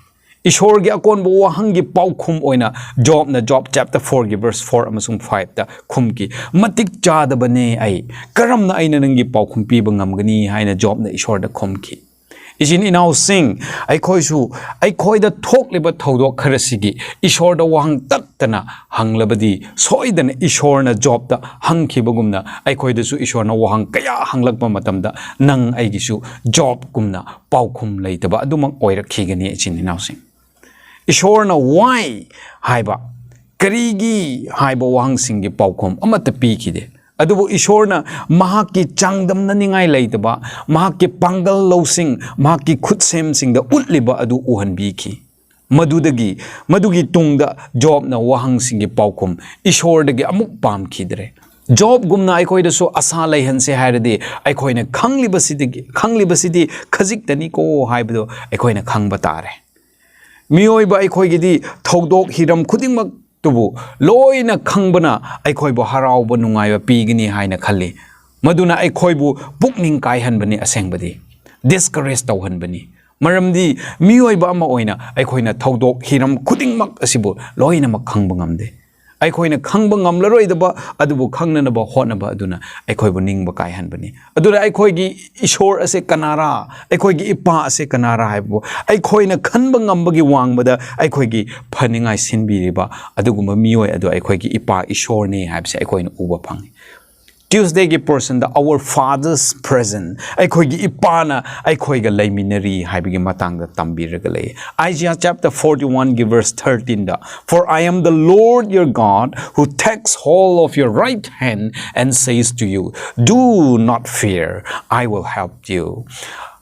ꯏꯁꯣꯔꯒꯤ ꯑꯀꯣꯟꯕ ꯋꯥꯍꯪꯒꯤ ꯄꯥꯎꯈꯨꯝ ꯑꯣꯏꯅ ꯖꯣꯕꯅ ꯖꯣꯕ ꯆꯦꯞꯇꯔ ꯐꯣꯔꯒꯤ ꯚꯔꯁ ꯐꯣꯔ ꯑꯃꯁꯨꯡ ꯐꯥꯏꯚꯇ ꯈꯨꯝꯈꯤ, "ꯃꯇꯤꯛ ꯆꯥꯗꯕꯅꯦ ꯑꯩ, ꯀꯔꯝꯅ ꯑꯩꯅ ꯅꯪꯒꯤ ꯄꯥꯎꯈꯨꯝ ꯄꯤꯕ ꯉꯝꯒꯅꯤ?" ꯍꯥꯏꯅ ꯖꯣꯕꯅ ꯏꯁꯣꯔꯗ ꯈꯨꯝꯈꯤ꯫ ꯏꯆꯤꯟ ꯏꯅꯥꯎꯁꯤꯡ, ꯑꯩꯈꯣꯏꯁꯨ ꯑꯩꯈꯣꯏꯗ ꯊꯣꯛꯂꯤꯕ ꯊꯧꯗꯣꯛ ꯈꯔꯁꯤꯒꯤ ꯏꯁꯣꯔꯗ ꯋꯥꯍꯪ ꯇꯠꯇꯅ ꯍꯪꯂꯕꯗꯤ, ꯁꯣꯏꯗꯅ ꯏꯁꯣꯔꯅ ꯖꯣꯕꯇ ꯍꯪꯈꯤꯕꯒꯨꯝꯅ ꯑꯩꯈꯣꯏꯗꯁꯨ ꯏꯁꯣꯔꯅ ꯋꯥꯍꯪ ꯀꯌꯥ ꯍꯪꯂꯛꯄ ꯃꯇꯝꯗ, ꯅꯪ ꯑꯩꯒꯤꯁꯨ ꯖꯣꯕꯀꯨꯝꯅ ꯄꯥꯎꯈꯨꯝ ꯂꯩꯇꯕ ꯑꯗꯨꯃꯛ ꯑꯣꯏꯔꯛꯈꯤꯒꯅꯤ, ꯏꯆꯤꯟ ꯏꯅꯥꯎꯁꯤꯡ꯫ ꯏꯁꯣꯔꯅ "Why?" ꯍꯥꯏꯕ, "ꯀꯔꯤꯒꯤ?" ꯍꯥꯏꯕ ꯋꯥꯍꯪꯁꯤꯡꯒꯤ ꯄꯥꯎꯈꯨꯝ ꯑꯃꯠꯇ ꯄꯤꯈꯤꯗꯦ꯫ ꯑꯗꯨꯕꯨ ꯏꯁꯣꯔꯅ ꯃꯍꯥꯛꯀꯤ ꯆꯥꯡꯗꯝꯅꯅꯤꯡꯉꯥꯏ ꯂꯩꯇꯕ, ꯃꯍꯥꯛꯀꯤ ꯄꯥꯡꯒꯜ ꯂꯧꯁꯤꯡ, ꯃꯍꯥꯛꯀꯤ ꯈꯨꯠꯁꯦꯝꯁꯤꯡꯗ ꯎꯠꯂꯤꯕ ꯑꯗꯨ ꯎꯍꯟꯕꯤꯈꯤ꯫ ꯃꯗꯨꯗꯒꯤ, ꯃꯗꯨꯒꯤ ꯇꯨꯡꯗ ꯖꯣꯕꯅ ꯋꯥꯍꯪꯁꯤꯡꯒꯤ ꯄꯥꯎꯈꯨꯝ ꯏꯁꯣꯔꯗꯒꯤ ꯑꯃꯨꯛ ꯄꯥꯝꯈꯤꯗ꯭ꯔꯦ꯫ ꯖꯣꯕꯒꯨꯝꯅ ꯑꯩꯈꯣꯏꯗꯁꯨ ꯑꯁꯥ ꯂꯩꯍꯟꯁꯦ ꯍꯥꯏꯔꯗꯤ, ꯑꯩꯈꯣꯏꯅ ꯈꯪꯂꯤꯕꯁꯤꯗꯒꯤ, ꯈꯪꯂꯤꯕꯁꯤꯗꯤ ꯈꯖꯤꯛꯇꯅꯤꯀꯣ ꯍꯥꯏꯕꯗꯨ ꯑꯩꯈꯣꯏꯅ ꯈꯪꯕ ꯇꯥꯔꯦ꯫ ꯃꯤꯑꯣꯏꯕ ꯑꯩꯈꯣꯏꯒꯤꯗꯤ ꯊꯧꯗꯣꯛ ꯍꯤꯔꯝ ꯈꯨꯗꯤꯡꯃꯛꯇꯨꯕꯨ ꯂꯣꯏꯅ ꯈꯪꯕꯅ ꯑꯩꯈꯣꯏꯕꯨ ꯍꯔꯥꯎꯕ ꯅꯨꯡꯉꯥꯏꯕ ꯄꯤꯒꯅꯤ ꯍꯥꯏꯅ ꯈꯜꯂꯤ꯫ ꯃꯗꯨꯅ ꯑꯩꯈꯣꯏꯕꯨ ꯄꯨꯛꯅꯤꯡ ꯀꯥꯏꯍꯟꯕꯅꯤ, ꯑꯁꯦꯡꯕꯗꯤ ꯗꯤꯁꯀꯔꯦꯖ ꯇꯧꯍꯟꯕꯅꯤ꯫ ꯃꯔꯝꯗꯤ ꯃꯤꯑꯣꯏꯕ ꯑꯃ ꯑꯣꯏꯅ ꯑꯩꯈꯣꯏꯅ ꯊꯧꯗꯣꯛ ꯍꯤꯔꯝ ꯈꯨꯗꯤꯡꯃꯛ ꯑꯁꯤꯕꯨ ꯂꯣꯏꯅꯃꯛ ꯈꯪꯕ ꯉꯝꯗꯦ꯫ ꯑꯩꯈꯣꯏꯅ ꯈꯪꯕ ꯉꯝꯂꯔꯣꯏꯗꯕ ꯑꯗꯨꯕꯨ ꯈꯪꯅꯅꯕ ꯍꯣꯠꯅꯕ ꯑꯗꯨꯅ ꯑꯩꯈꯣꯏꯕꯨ ꯅꯤꯡꯕ ꯀꯥꯏꯍꯟꯕꯅꯤ꯫ ꯑꯗꯨꯅ ꯑꯩꯈꯣꯏꯒꯤ ꯏꯁꯣꯔ ꯑꯁꯦ ꯀꯅꯥꯔꯥ, ꯑꯩꯈꯣꯏꯒꯤ ꯏꯄꯥ ꯑꯁꯦ ꯀꯅꯥꯔꯥ ꯍꯥꯏꯕꯕꯨ ꯑꯩꯈꯣꯏꯅ ꯈꯟꯕ ꯉꯝꯕꯒꯤ ꯋꯥꯡꯃꯗ ꯑꯩꯈꯣꯏꯒꯤ ꯐꯅꯤꯡꯉꯥꯏ ꯁꯤꯟꯕꯤꯔꯤꯕ ꯑꯗꯨꯒꯨꯝꯕ ꯃꯤꯑꯣꯏ ꯑꯗꯨ ꯑꯩꯈꯣꯏꯒꯤ ꯏꯄꯥ ꯏꯁꯣꯔꯅꯤ ꯍꯥꯏꯕꯁꯦ ꯑꯩꯈꯣꯏꯅ ꯎꯕ ꯐꯪꯉꯤ꯫ Tuesdayꯒꯤ portionꯗ Our Father's Present, ꯑꯩꯈꯣꯏꯒꯤ ꯏꯄꯥꯅ ꯑꯩꯈꯣꯏꯒ ꯂꯩꯃꯤꯟꯅꯔꯤ ꯍꯥꯏꯕꯒꯤ ꯃꯇꯥꯡꯗ ꯇꯝꯕꯤꯔꯒ ꯂꯩ꯫ Isaiah chapter forty-oneꯒꯤ verse thirteenꯗ, "For I am the Lord your God who takes hold of your right hand and says to you, 'Do not fear, I will help you.'"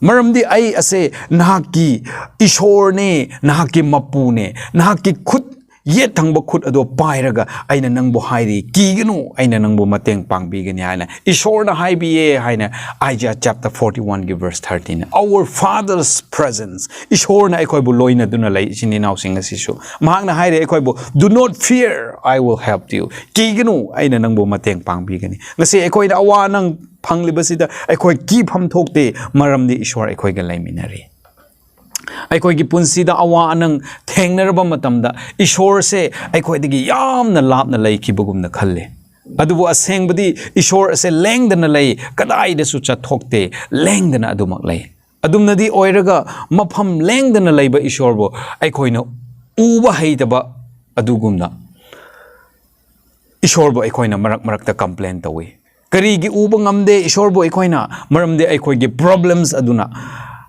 ꯃꯔꯝꯗꯤ ꯑꯩ ꯑꯁꯦ ꯅꯍꯥꯛꯀꯤ ꯏꯁꯣꯔꯅꯦ, ꯅꯍꯥꯛꯀꯤ ꯃꯄꯨꯅꯦ, ꯅꯍꯥꯛꯀꯤ ꯈꯨꯠ ꯌꯦꯠ ꯊꯪꯕ ꯈꯨꯠ ꯑꯗꯣ ꯄꯥꯏꯔꯒ ꯑꯩꯅ ꯅꯪꯕꯨ ꯍꯥꯏꯔꯤ, "ꯀꯤꯒꯅꯨ, ꯑꯩꯅ ꯅꯪꯕꯨ ꯃꯇꯦꯡ ꯄꯥꯡꯕꯤꯒꯅꯤ" ꯍꯥꯏꯅ ꯏꯁꯣꯔꯅ ꯍꯥꯏꯕꯤꯌꯦ ꯍꯥꯏꯅ Isaiah chapter forty-oneꯒꯤ verse thirteen꯫ Our Father's presence, ꯏꯁꯣꯔꯅ ꯑꯩꯈꯣꯏꯕꯨ ꯂꯣꯏꯅꯗꯨꯅ ꯂꯩ, ꯏꯆꯤꯟ ꯏꯅꯥꯎꯁꯤꯡ ꯑꯁꯤꯁꯨ꯫ ꯃꯍꯥꯛꯅ ꯍꯥꯏꯔꯦ ꯑꯩꯈꯣꯏꯕꯨ, "Do not fear, I will help you." ꯀꯤꯒꯅꯨ, ꯑꯩꯅ ꯅꯪꯕꯨ ꯃꯇꯦꯡ ꯄꯥꯡꯕꯤꯒꯅꯤ꯫ ꯉꯁꯤ ꯑꯩꯈꯣꯏꯅ ꯑꯋꯥ ꯑꯅꯪ ꯐꯪꯂꯤꯕꯁꯤꯗ ꯑꯩꯈꯣꯏ ꯀꯤꯐꯝ ꯊꯣꯛꯇꯦ, ꯃꯔꯝꯗꯤ ꯏꯁꯣꯔ ꯑꯩꯈꯣꯏꯒ ꯂꯩꯃꯤꯟꯅꯔꯤ꯫ ꯑꯩꯈꯣꯏꯒꯤ ꯄꯨꯟꯁꯤꯗ ꯑꯋꯥ ꯑꯅꯪ ꯊꯦꯡꯅꯔꯕ ꯃꯇꯝꯗ ꯏꯁꯣꯔꯁꯦ ꯑꯩꯈꯣꯏꯗꯒꯤ ꯌꯥꯝꯅ ꯂꯥꯞꯅ ꯂꯩꯈꯤꯕꯒꯨꯝꯅ ꯈꯜꯂꯤ꯫ ꯑꯗꯨꯕꯨ ꯑꯁꯦꯡꯕꯗꯤ ꯏꯁꯣꯔ ꯑꯁꯦ ꯂꯦꯡꯗꯅ ꯂꯩ, ꯀꯗꯥꯏꯗꯁꯨ ꯆꯠꯊꯣꯛꯇꯦ, ꯂꯦꯡꯗꯅ ꯑꯗꯨꯃꯛ ꯂꯩ꯫ ꯑꯗꯨꯝꯅꯗꯤ ꯑꯣꯏꯔꯒ ꯃꯐꯝ ꯂꯦꯡꯗꯅ ꯂꯩꯕ ꯏꯁꯣꯔꯕꯨ ꯑꯩꯈꯣꯏꯅ ꯎꯕ ꯍꯩꯇꯕ ꯑꯗꯨꯒꯨꯝꯅ ꯏꯁꯣꯔꯕꯨ ꯑꯩꯈꯣꯏꯅ ꯃꯔꯛ ꯃꯔꯛꯇ ꯀꯝꯄ꯭ꯂꯦꯟ ꯇꯧꯏ꯫ ꯀꯔꯤꯒꯤ ꯎꯕ ꯉꯝꯗꯦ ꯏꯁꯣꯔꯕꯨ ꯑꯩꯈꯣꯏꯅ? ꯃꯔꯝꯗꯤ ꯑꯩꯈꯣꯏꯒꯤ ꯄ꯭ꯔꯣꯕ꯭ꯂꯦꯝꯁ ꯑꯗꯨꯅ,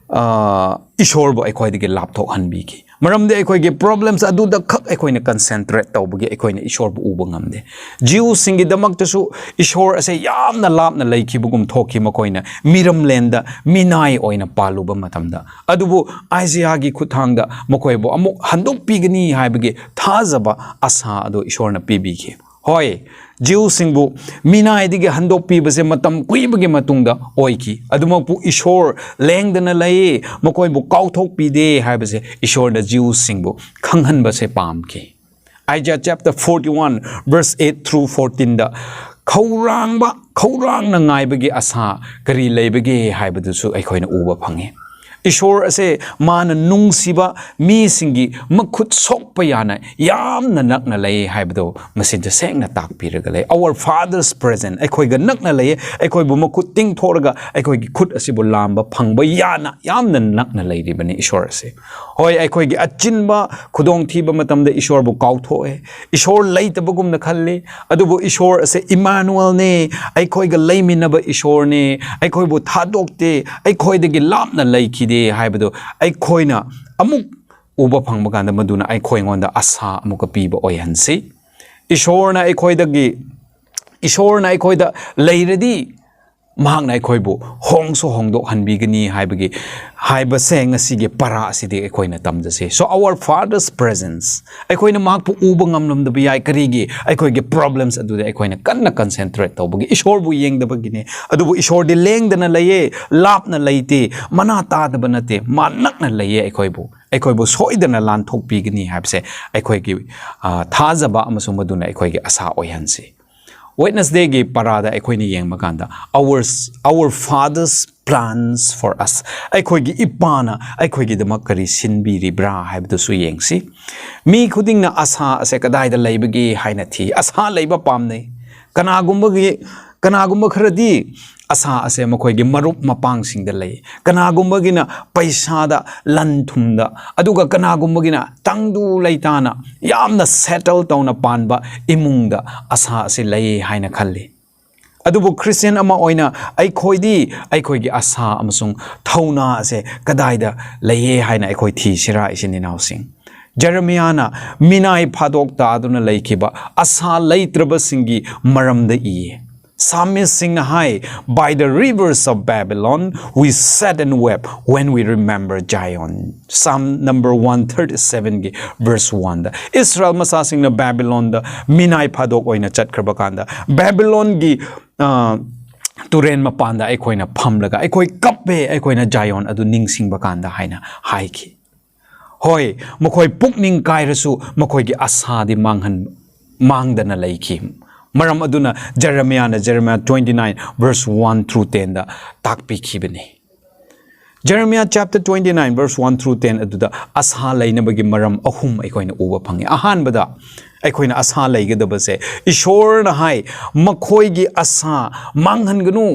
ꯑ, ꯏꯁꯣꯔꯕꯨ ꯑꯩꯈꯣꯏꯗꯒꯤ ꯂꯥꯞꯊꯣꯛꯍꯟꯕꯤꯈꯤ꯫ ꯃꯔꯝꯗꯤ ꯑꯩꯈꯣꯏꯒꯤ ꯄ꯭ꯔꯣꯕ꯭ꯂꯦꯝꯁ ꯑꯗꯨꯗ ꯈꯛ ꯑꯩꯈꯣꯏꯅ ꯀꯟꯁꯦꯟꯇ꯭ꯔꯦꯠ ꯇꯧꯕꯒꯤ ꯑꯩꯈꯣꯏꯅ ꯏꯁꯣꯔꯕꯨ ꯎꯕ ꯉꯝꯗꯦ꯫ ꯖꯤꯎꯁꯤꯡꯒꯤꯗꯃꯛꯇꯁꯨ ꯏꯁꯣꯔ ꯑꯁꯦ ꯌꯥꯝꯅ ꯂꯥꯞꯅ ꯂꯩꯈꯤꯕꯒꯨꯝ ꯊꯣꯛꯈꯤ꯫ ꯃꯈꯣꯏꯅ ꯃꯤꯔꯝꯂꯦꯟꯗ ꯃꯤꯅꯥꯏ ꯑꯣꯏꯅ ꯄꯥꯜꯂꯨꯕ ꯃꯇꯝꯗ꯫ ꯑꯗꯨꯕꯨ ꯑꯥꯏꯖꯤꯌꯥꯒꯤ ꯈꯨꯠꯊꯥꯡꯗ ꯃꯈꯣꯏꯕꯨ ꯑꯃꯨꯛ ꯍꯟꯗꯣꯛꯄꯤꯒꯅꯤ ꯍꯥꯏꯕꯒꯤ ꯊꯥꯖꯕ, ꯑꯁꯥ ꯑꯗꯨ ꯏꯁꯣꯔꯅ ꯄꯤꯕꯤꯈꯤ꯫ ꯍꯣꯏ, ꯖꯤꯎꯁꯤꯡꯕꯨ ꯃꯤꯅꯥꯏꯗꯒꯤ ꯍꯟꯗꯣꯛꯄꯤꯕꯁꯦ ꯃꯇꯝ ꯀꯨꯏꯕꯒꯤ ꯃꯇꯨꯡꯗ ꯑꯣꯏꯈꯤ꯫ ꯑꯗꯨꯃꯛꯄꯨ ꯏꯁꯣꯔ ꯂꯦꯡꯗꯅ ꯂꯩ, ꯃꯈꯣꯏꯕꯨ ꯀꯥꯎꯊꯣꯛꯄꯤꯗꯦ ꯍꯥꯏꯕꯁꯦ ꯏꯁꯣꯔꯅ ꯖꯤꯎꯁꯤꯡꯕꯨ ꯈꯪꯍꯟꯕꯁꯦ ꯄꯥꯝꯈꯤ꯫ Isaiah chapter forty-one, verse eight through fourteen ꯗ ꯈꯧꯔꯥꯡꯕ, ꯈꯧꯔꯥꯡꯅ ꯉꯥꯏꯕꯒꯤ ꯑꯁꯥ ꯀꯔꯤ ꯂꯩꯕꯒꯦ ꯍꯥꯏꯕꯗꯨꯁꯨ ꯑꯩꯈꯣꯏꯅ ꯎꯕ ꯐꯪꯉꯤ꯫ ꯏꯁꯣꯔ ꯑꯁꯦ ꯃꯥꯅ ꯅꯨꯡꯁꯤꯕ ꯃꯤꯁꯤꯡꯒꯤ ꯃꯈꯨꯠ ꯁꯣꯛꯄ ꯌꯥꯅ ꯌꯥꯝꯅ ꯅꯛꯅ ꯂꯩ ꯍꯥꯏꯕꯗꯣ ꯃꯁꯤꯗ ꯁꯦꯡꯅ ꯇꯥꯛꯄꯤꯔꯒ ꯂꯩ꯫ Our Father's present, ꯑꯩꯈꯣꯏꯒ ꯅꯛꯅ ꯂꯩꯌꯦ, ꯑꯩꯈꯣꯏꯕꯨ ꯃꯈꯨꯠ ꯇꯤꯡꯊꯣꯛꯂꯒ ꯑꯩꯈꯣꯏꯒꯤ ꯈꯨꯠ ꯑꯁꯤꯕꯨ ꯂꯥꯝꯕ ꯐꯪꯕ ꯌꯥꯅ ꯌꯥꯝꯅ ꯅꯛꯅ ꯂꯩꯔꯤꯕꯅꯤ ꯏꯁꯣꯔ ꯑꯁꯦ꯫ ꯍꯣꯏ, ꯑꯩꯈꯣꯏꯒꯤ ꯑꯆꯤꯟꯕ ꯈꯨꯗꯣꯡꯊꯤꯕ ꯃꯇꯝꯗ ꯏꯁꯣꯔꯕꯨ ꯀꯥꯎꯊꯣꯛꯑꯦ, ꯏꯁꯣꯔ ꯂꯩꯇꯕꯒꯨꯝꯅ ꯈꯜꯂꯤ꯫ ꯑꯗꯨꯕꯨ ꯏꯁꯣꯔ ꯑꯁꯦ ꯏꯃꯥꯅꯨꯑꯦꯜꯅꯦ, ꯑꯩꯈꯣꯏꯒ ꯂꯩꯃꯤꯟꯅꯕ ꯏꯁꯣꯔꯅꯦ, ꯑꯩꯈꯣꯏꯕꯨ ꯊꯥꯗꯣꯛꯇꯦ, ꯑꯩꯈꯣꯏꯗꯒꯤ ꯂꯥꯞꯅ ꯂꯩꯈꯤꯗꯦ ꯍꯥꯏꯕꯗꯨ ꯑꯩꯈꯣꯏꯅ ꯑꯃꯨꯛ ꯎꯕ ꯐꯪꯕ ꯀꯥꯟꯗ ꯃꯗꯨꯅ ꯑꯩꯈꯣꯏꯉꯣꯟꯗ ꯑꯁꯥ ꯑꯃꯨꯛꯀ ꯄꯤꯕ ꯑꯣꯏꯍꯟꯁꯤ꯫ ꯏꯁꯣꯔꯅ ꯑꯩꯈꯣꯏꯗꯒꯤ, ꯏꯁꯣꯔꯅ ꯑꯩꯈꯣꯏꯗ ꯂꯩꯔꯗꯤ ꯃꯍꯥꯛꯅ ꯑꯩꯈꯣꯏꯕꯨ ꯍꯣꯡꯁꯨ ꯍꯣꯡꯗꯣꯛꯍꯟꯕꯤꯒꯅꯤ ꯍꯥꯏꯕꯒꯤ, ꯍꯥꯏꯕꯁꯦ ꯉꯁꯤꯒꯤ ꯄꯔꯥ ꯑꯁꯤꯗꯤ ꯑꯩꯈꯣꯏꯅ ꯇꯝꯖꯁꯦ꯫ So our Father's presence, ꯑꯩꯈꯣꯏꯅ ꯃꯍꯥꯛꯄꯨ ꯎꯕ ꯉꯝꯂꯝꯗꯕ ꯌꯥꯏ꯫ ꯀꯔꯤꯒꯤ? ꯑꯩꯈꯣꯏꯒꯤ problems ꯑꯗꯨꯗ ꯑꯩꯈꯣꯏꯅ ꯀꯟꯅ concentrate ꯇꯧꯕꯒꯤ, ꯏꯁꯣꯔꯕꯨ ꯌꯦꯡꯗꯕꯒꯤꯅꯤ꯫ ꯑꯗꯨꯕꯨ ꯏꯁꯣꯔꯗꯤ ꯂꯦꯡꯗꯅ ꯂꯩꯌꯦ, ꯂꯥꯞꯅ ꯂꯩꯇꯦ, ꯃꯅꯥ ꯇꯥꯗꯕ ꯅꯠꯇꯦ, ꯃꯥ ꯅꯛꯅ ꯂꯩꯌꯦ꯫ ꯑꯩꯈꯣꯏꯕꯨ, ꯑꯩꯈꯣꯏꯕꯨ ꯁꯣꯏꯗꯅ ꯂꯥꯟꯊꯣꯛꯄꯤꯒꯅꯤ ꯍꯥꯏꯕꯁꯦ ꯑꯩꯈꯣꯏꯒꯤ, ꯑ, ꯊꯥꯖꯕ ꯑꯃꯁꯨꯡ ꯃꯗꯨꯅ ꯑꯩꯈꯣꯏꯒꯤ ꯑꯁꯥ ꯑꯣꯏꯍꯟꯁꯤ꯫ Wednesdayꯒꯤ ꯄꯔꯥꯗ ꯑꯩꯈꯣꯏꯅ ꯌꯦꯡꯕ ꯀꯥꯟꯗ, our, our Father's plans for us, ꯑꯩꯈꯣꯏꯒꯤ ꯏꯄꯥꯅ ꯑꯩꯈꯣꯏꯒꯤꯗꯃꯛ ꯀꯔꯤ ꯁꯤꯟꯕꯤꯔꯤꯕ꯭ꯔꯥ ꯍꯥꯏꯕꯗꯨꯁꯨ ꯌꯦꯡꯁꯤ꯫ ꯃꯤ ꯈꯨꯗꯤꯡꯅ ꯑꯁꯥ ꯑꯁꯦ ꯀꯗꯥꯏꯗ ꯂꯩꯕꯒꯦ ꯍꯥꯏꯅ ꯊꯤ꯫ ꯑꯁꯥ ꯂꯩꯕ ꯄꯥꯝꯅꯩ꯫ ꯀꯅꯥꯒꯨꯝꯕꯒꯤ, ꯀꯅꯥꯒꯨꯝꯕ ꯈꯔꯗꯤ ꯑꯁꯥ ꯑꯁꯦ ꯃꯈꯣꯏꯒꯤ ꯃꯔꯨꯞ ꯃꯄꯥꯡꯁꯤꯡꯗ ꯂꯩ, ꯀꯅꯥꯒꯨꯝꯕꯒꯤꯅ ꯄꯩꯁꯥꯗ, ꯂꯟ ꯊꯨꯝꯗ, ꯑꯗꯨꯒ ꯀꯅꯥꯒꯨꯝꯕꯒꯤꯅ ꯇꯪꯗꯨ ꯂꯩꯇꯥꯅ ꯌꯥꯝꯅ settle ꯇꯧꯅ ꯄꯥꯟꯕ ꯏꯃꯨꯡꯗ ꯑꯁꯥ ꯑꯁꯤ ꯂꯩ ꯍꯥꯏꯅ ꯈꯜꯂꯤ꯫ ꯑꯗꯨꯕꯨ Christian ꯑꯃ ꯑꯣꯏꯅ ꯑꯩꯈꯣꯏꯗꯤ ꯑꯩꯈꯣꯏꯒꯤ ꯑꯁꯥ ꯑꯃꯁꯨꯡ ꯊꯧꯅꯥ ꯑꯁꯦ ꯀꯗꯥꯏꯗ ꯂꯩꯌꯦ ꯍꯥꯏꯅ ꯑꯩꯈꯣꯏ ꯊꯤꯁꯤꯔꯥ, ꯏꯆꯤꯟ ꯏꯅꯥꯎꯁꯤꯡ? ꯖꯦꯔꯦꯃꯤꯌꯥꯅ ꯃꯤꯅꯥꯏ ꯐꯥꯗꯣꯛ ꯇꯥꯗꯨꯅ ꯂꯩꯈꯤꯕ ꯑꯁꯥ ꯂꯩꯇ꯭ꯔꯕꯁꯤꯡꯒꯤ ꯃꯔꯝꯗ ꯏꯌꯦ꯫ Psalmist ꯁꯤꯡꯅ ꯍꯥꯏ, "By the rivers of Babylon, we sat and wept when we remember Zion." Psalm number one thirty seven ꯒꯤ verse one ꯗ, "ꯏꯁꯔꯥꯌꯦꯜ ꯃꯆꯥꯁꯤꯡꯅ ꯕꯦꯕꯤꯂꯣꯟꯗ ꯃꯤꯅꯥꯏ ꯐꯥꯗꯣꯛ ꯑꯣꯏꯅ ꯆꯠꯈ꯭ꯔꯕ ꯀꯥꯟꯗ, ꯕꯦꯕꯤꯂꯣꯟꯒꯤ, ꯑ, ꯇꯨꯔꯦꯟ ꯃꯄꯥꯟꯗ ꯑꯩꯈꯣꯏꯅ ꯐꯝꯂꯒ, ꯑꯩꯈꯣꯏ ꯀꯞꯄꯦ, ꯑꯩꯈꯣꯏꯅ ꯖꯥꯌꯣꯟ ꯑꯗꯨ ꯅꯤꯡꯁꯤꯡꯕ ꯀꯥꯟꯗ" ꯍꯥꯏꯅ ꯍꯥꯏꯈꯤ꯫ ꯍꯣꯏ, ꯃꯈꯣꯏ ꯄꯨꯛꯅꯤꯡ ꯀꯥꯏꯔꯁꯨ ꯃꯈꯣꯏꯒꯤ ꯑꯁꯥꯗꯤ ꯃꯥꯡꯍꯟ-, ꯃꯥꯡꯗꯅ ꯂꯩꯈꯤ꯫ ꯃꯔꯝ ꯑꯗꯨꯅ ꯖꯦꯔꯦꯃꯤꯌꯥꯅ ꯖꯦꯔꯦꯃꯤꯌꯥ twenty nine verse one through ten ꯗ ꯇꯥꯛꯄꯤꯈꯤꯕꯅꯤ꯫ Jeremiah chapter twenty nine verse one through ten ꯑꯗꯨꯗ ꯑꯁꯥ ꯂꯩꯅꯕꯒꯤ ꯃꯔꯝ ꯑꯍꯨꯝ ꯑꯩꯈꯣꯏꯅ ꯎꯕ ꯐꯪꯉꯤ꯫ ꯑꯍꯥꯟꯕꯗ, ꯑꯩꯈꯣꯏꯅ ꯑꯁꯥ ꯂꯩꯒꯗꯕꯁꯦ, ꯏꯁꯣꯔꯅ ꯍꯥꯏ, "ꯃꯈꯣꯏꯒꯤ ꯑꯁꯥ ꯃꯥꯡꯍꯟꯒꯅꯨ,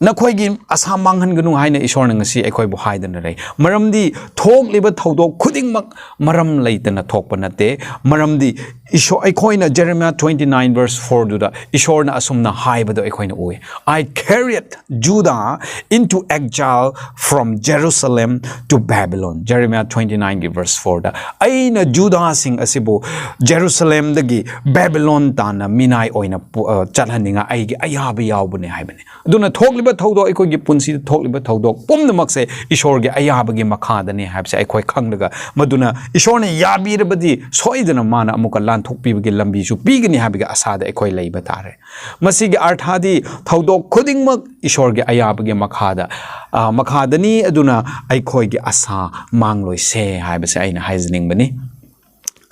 ꯅꯈꯣꯏꯒꯤ ꯑꯁꯥ ꯃꯥꯡꯍꯟꯒꯅꯨ" ꯍꯥꯏꯅ ꯏꯁꯣꯔꯅ ꯉꯁꯤ ꯑꯩꯈꯣꯏꯕꯨ ꯍꯥꯏꯗꯨꯅ ꯂꯩ꯫ ꯃꯔꯝꯗꯤ ꯊꯣꯛꯂꯤꯕ ꯊꯧꯗꯣꯛ ꯈꯨꯗꯤꯡꯃꯛ ꯃꯔꯝ ꯂꯩꯇꯅ ꯊꯣꯛꯄ ꯅꯠꯇꯦ꯫ ꯃꯔꯝꯗꯤ ꯏꯁꯣ-, ꯑꯩꯈꯣꯏꯅ ꯖꯦꯔꯦꯃꯤꯌꯥ twenty nine verse four ꯗꯨꯗ ꯏꯁꯣꯔꯅ ꯑꯁꯨꯝꯅ ꯍꯥꯏꯕꯗꯣ ꯑꯩꯈꯣꯏꯅ ꯎꯏ, "I carried Judah into exile from Jerusalem to Babylon." ꯖꯦꯔꯦꯃꯤꯌꯥ twenty nine ꯒꯤ verse four ꯗ, "ꯑꯩꯅ ꯖꯨꯗꯥꯁꯤꯡ ꯑꯁꯤꯕꯨ ꯖꯦꯔꯨꯁꯂꯦꯝꯗꯒꯤ ꯕꯦꯕꯤꯂꯣꯟ ꯇꯥꯟꯅ ꯃꯤꯅꯥꯏ ꯑꯣꯏꯅ ꯄꯨ-, ꯑ, ꯆꯠꯍꯟꯅꯤꯡꯉꯥꯏ ꯑꯩꯒꯤ ꯑꯌꯥꯕ ꯌꯥꯎꯕꯅꯦ" ꯍꯥꯏꯕꯅꯤ꯫ ꯑꯗꯨꯅ ꯊꯣꯛꯂꯤꯕ ꯊꯧꯗꯣꯛ, ꯑꯩꯈꯣꯏꯒꯤ ꯄꯨꯟꯁꯤꯗ ꯊꯣꯛꯂꯤꯕ ꯊꯧꯗꯣꯛ ꯄꯨꯝꯅꯃꯛꯁꯦ ꯏꯁꯣꯔꯒꯤ ꯑꯌꯥꯕꯒꯤ ꯃꯈꯥꯗꯅꯤ ꯍꯥꯏꯕꯁꯦ ꯑꯩꯈꯣꯏ ꯈꯪꯂꯒ, ꯃꯗꯨꯅ ꯏꯁꯣꯔꯅ ꯌꯥꯕꯤꯔꯕꯗꯤ ꯁꯣꯏꯗꯅ ꯃꯥꯅ ꯑꯃꯨꯛꯀ ꯂꯥꯟꯊꯣꯛꯄꯤꯕꯒꯤ ꯂꯝꯕꯤꯁꯨ ꯄꯤꯒꯅꯤ ꯍꯥꯏꯕꯒꯤ ꯑꯁꯥꯗ ꯑꯩꯈꯣꯏ ꯂꯩꯕ ꯇꯥꯔꯦ꯫ ꯃꯁꯤꯒꯤ ꯑꯔꯊꯗꯤ ꯊꯧꯗꯣꯛ ꯈꯨꯗꯤꯡꯃꯛ ꯏꯁꯣꯔꯒꯤ ꯑꯌꯥꯕꯒꯤ ꯃꯈꯥꯗ, ꯑ, ꯃꯈꯥꯗꯅꯤ, ꯑꯗꯨꯅ ꯑꯩꯈꯣꯏꯒꯤ ꯑꯁꯥ ꯃꯥꯡꯂꯣꯏꯁꯦ ꯍꯥꯏꯕꯁꯦ ꯑꯩꯅ ꯍꯥꯏꯖꯅꯤꯡꯕꯅꯤ꯫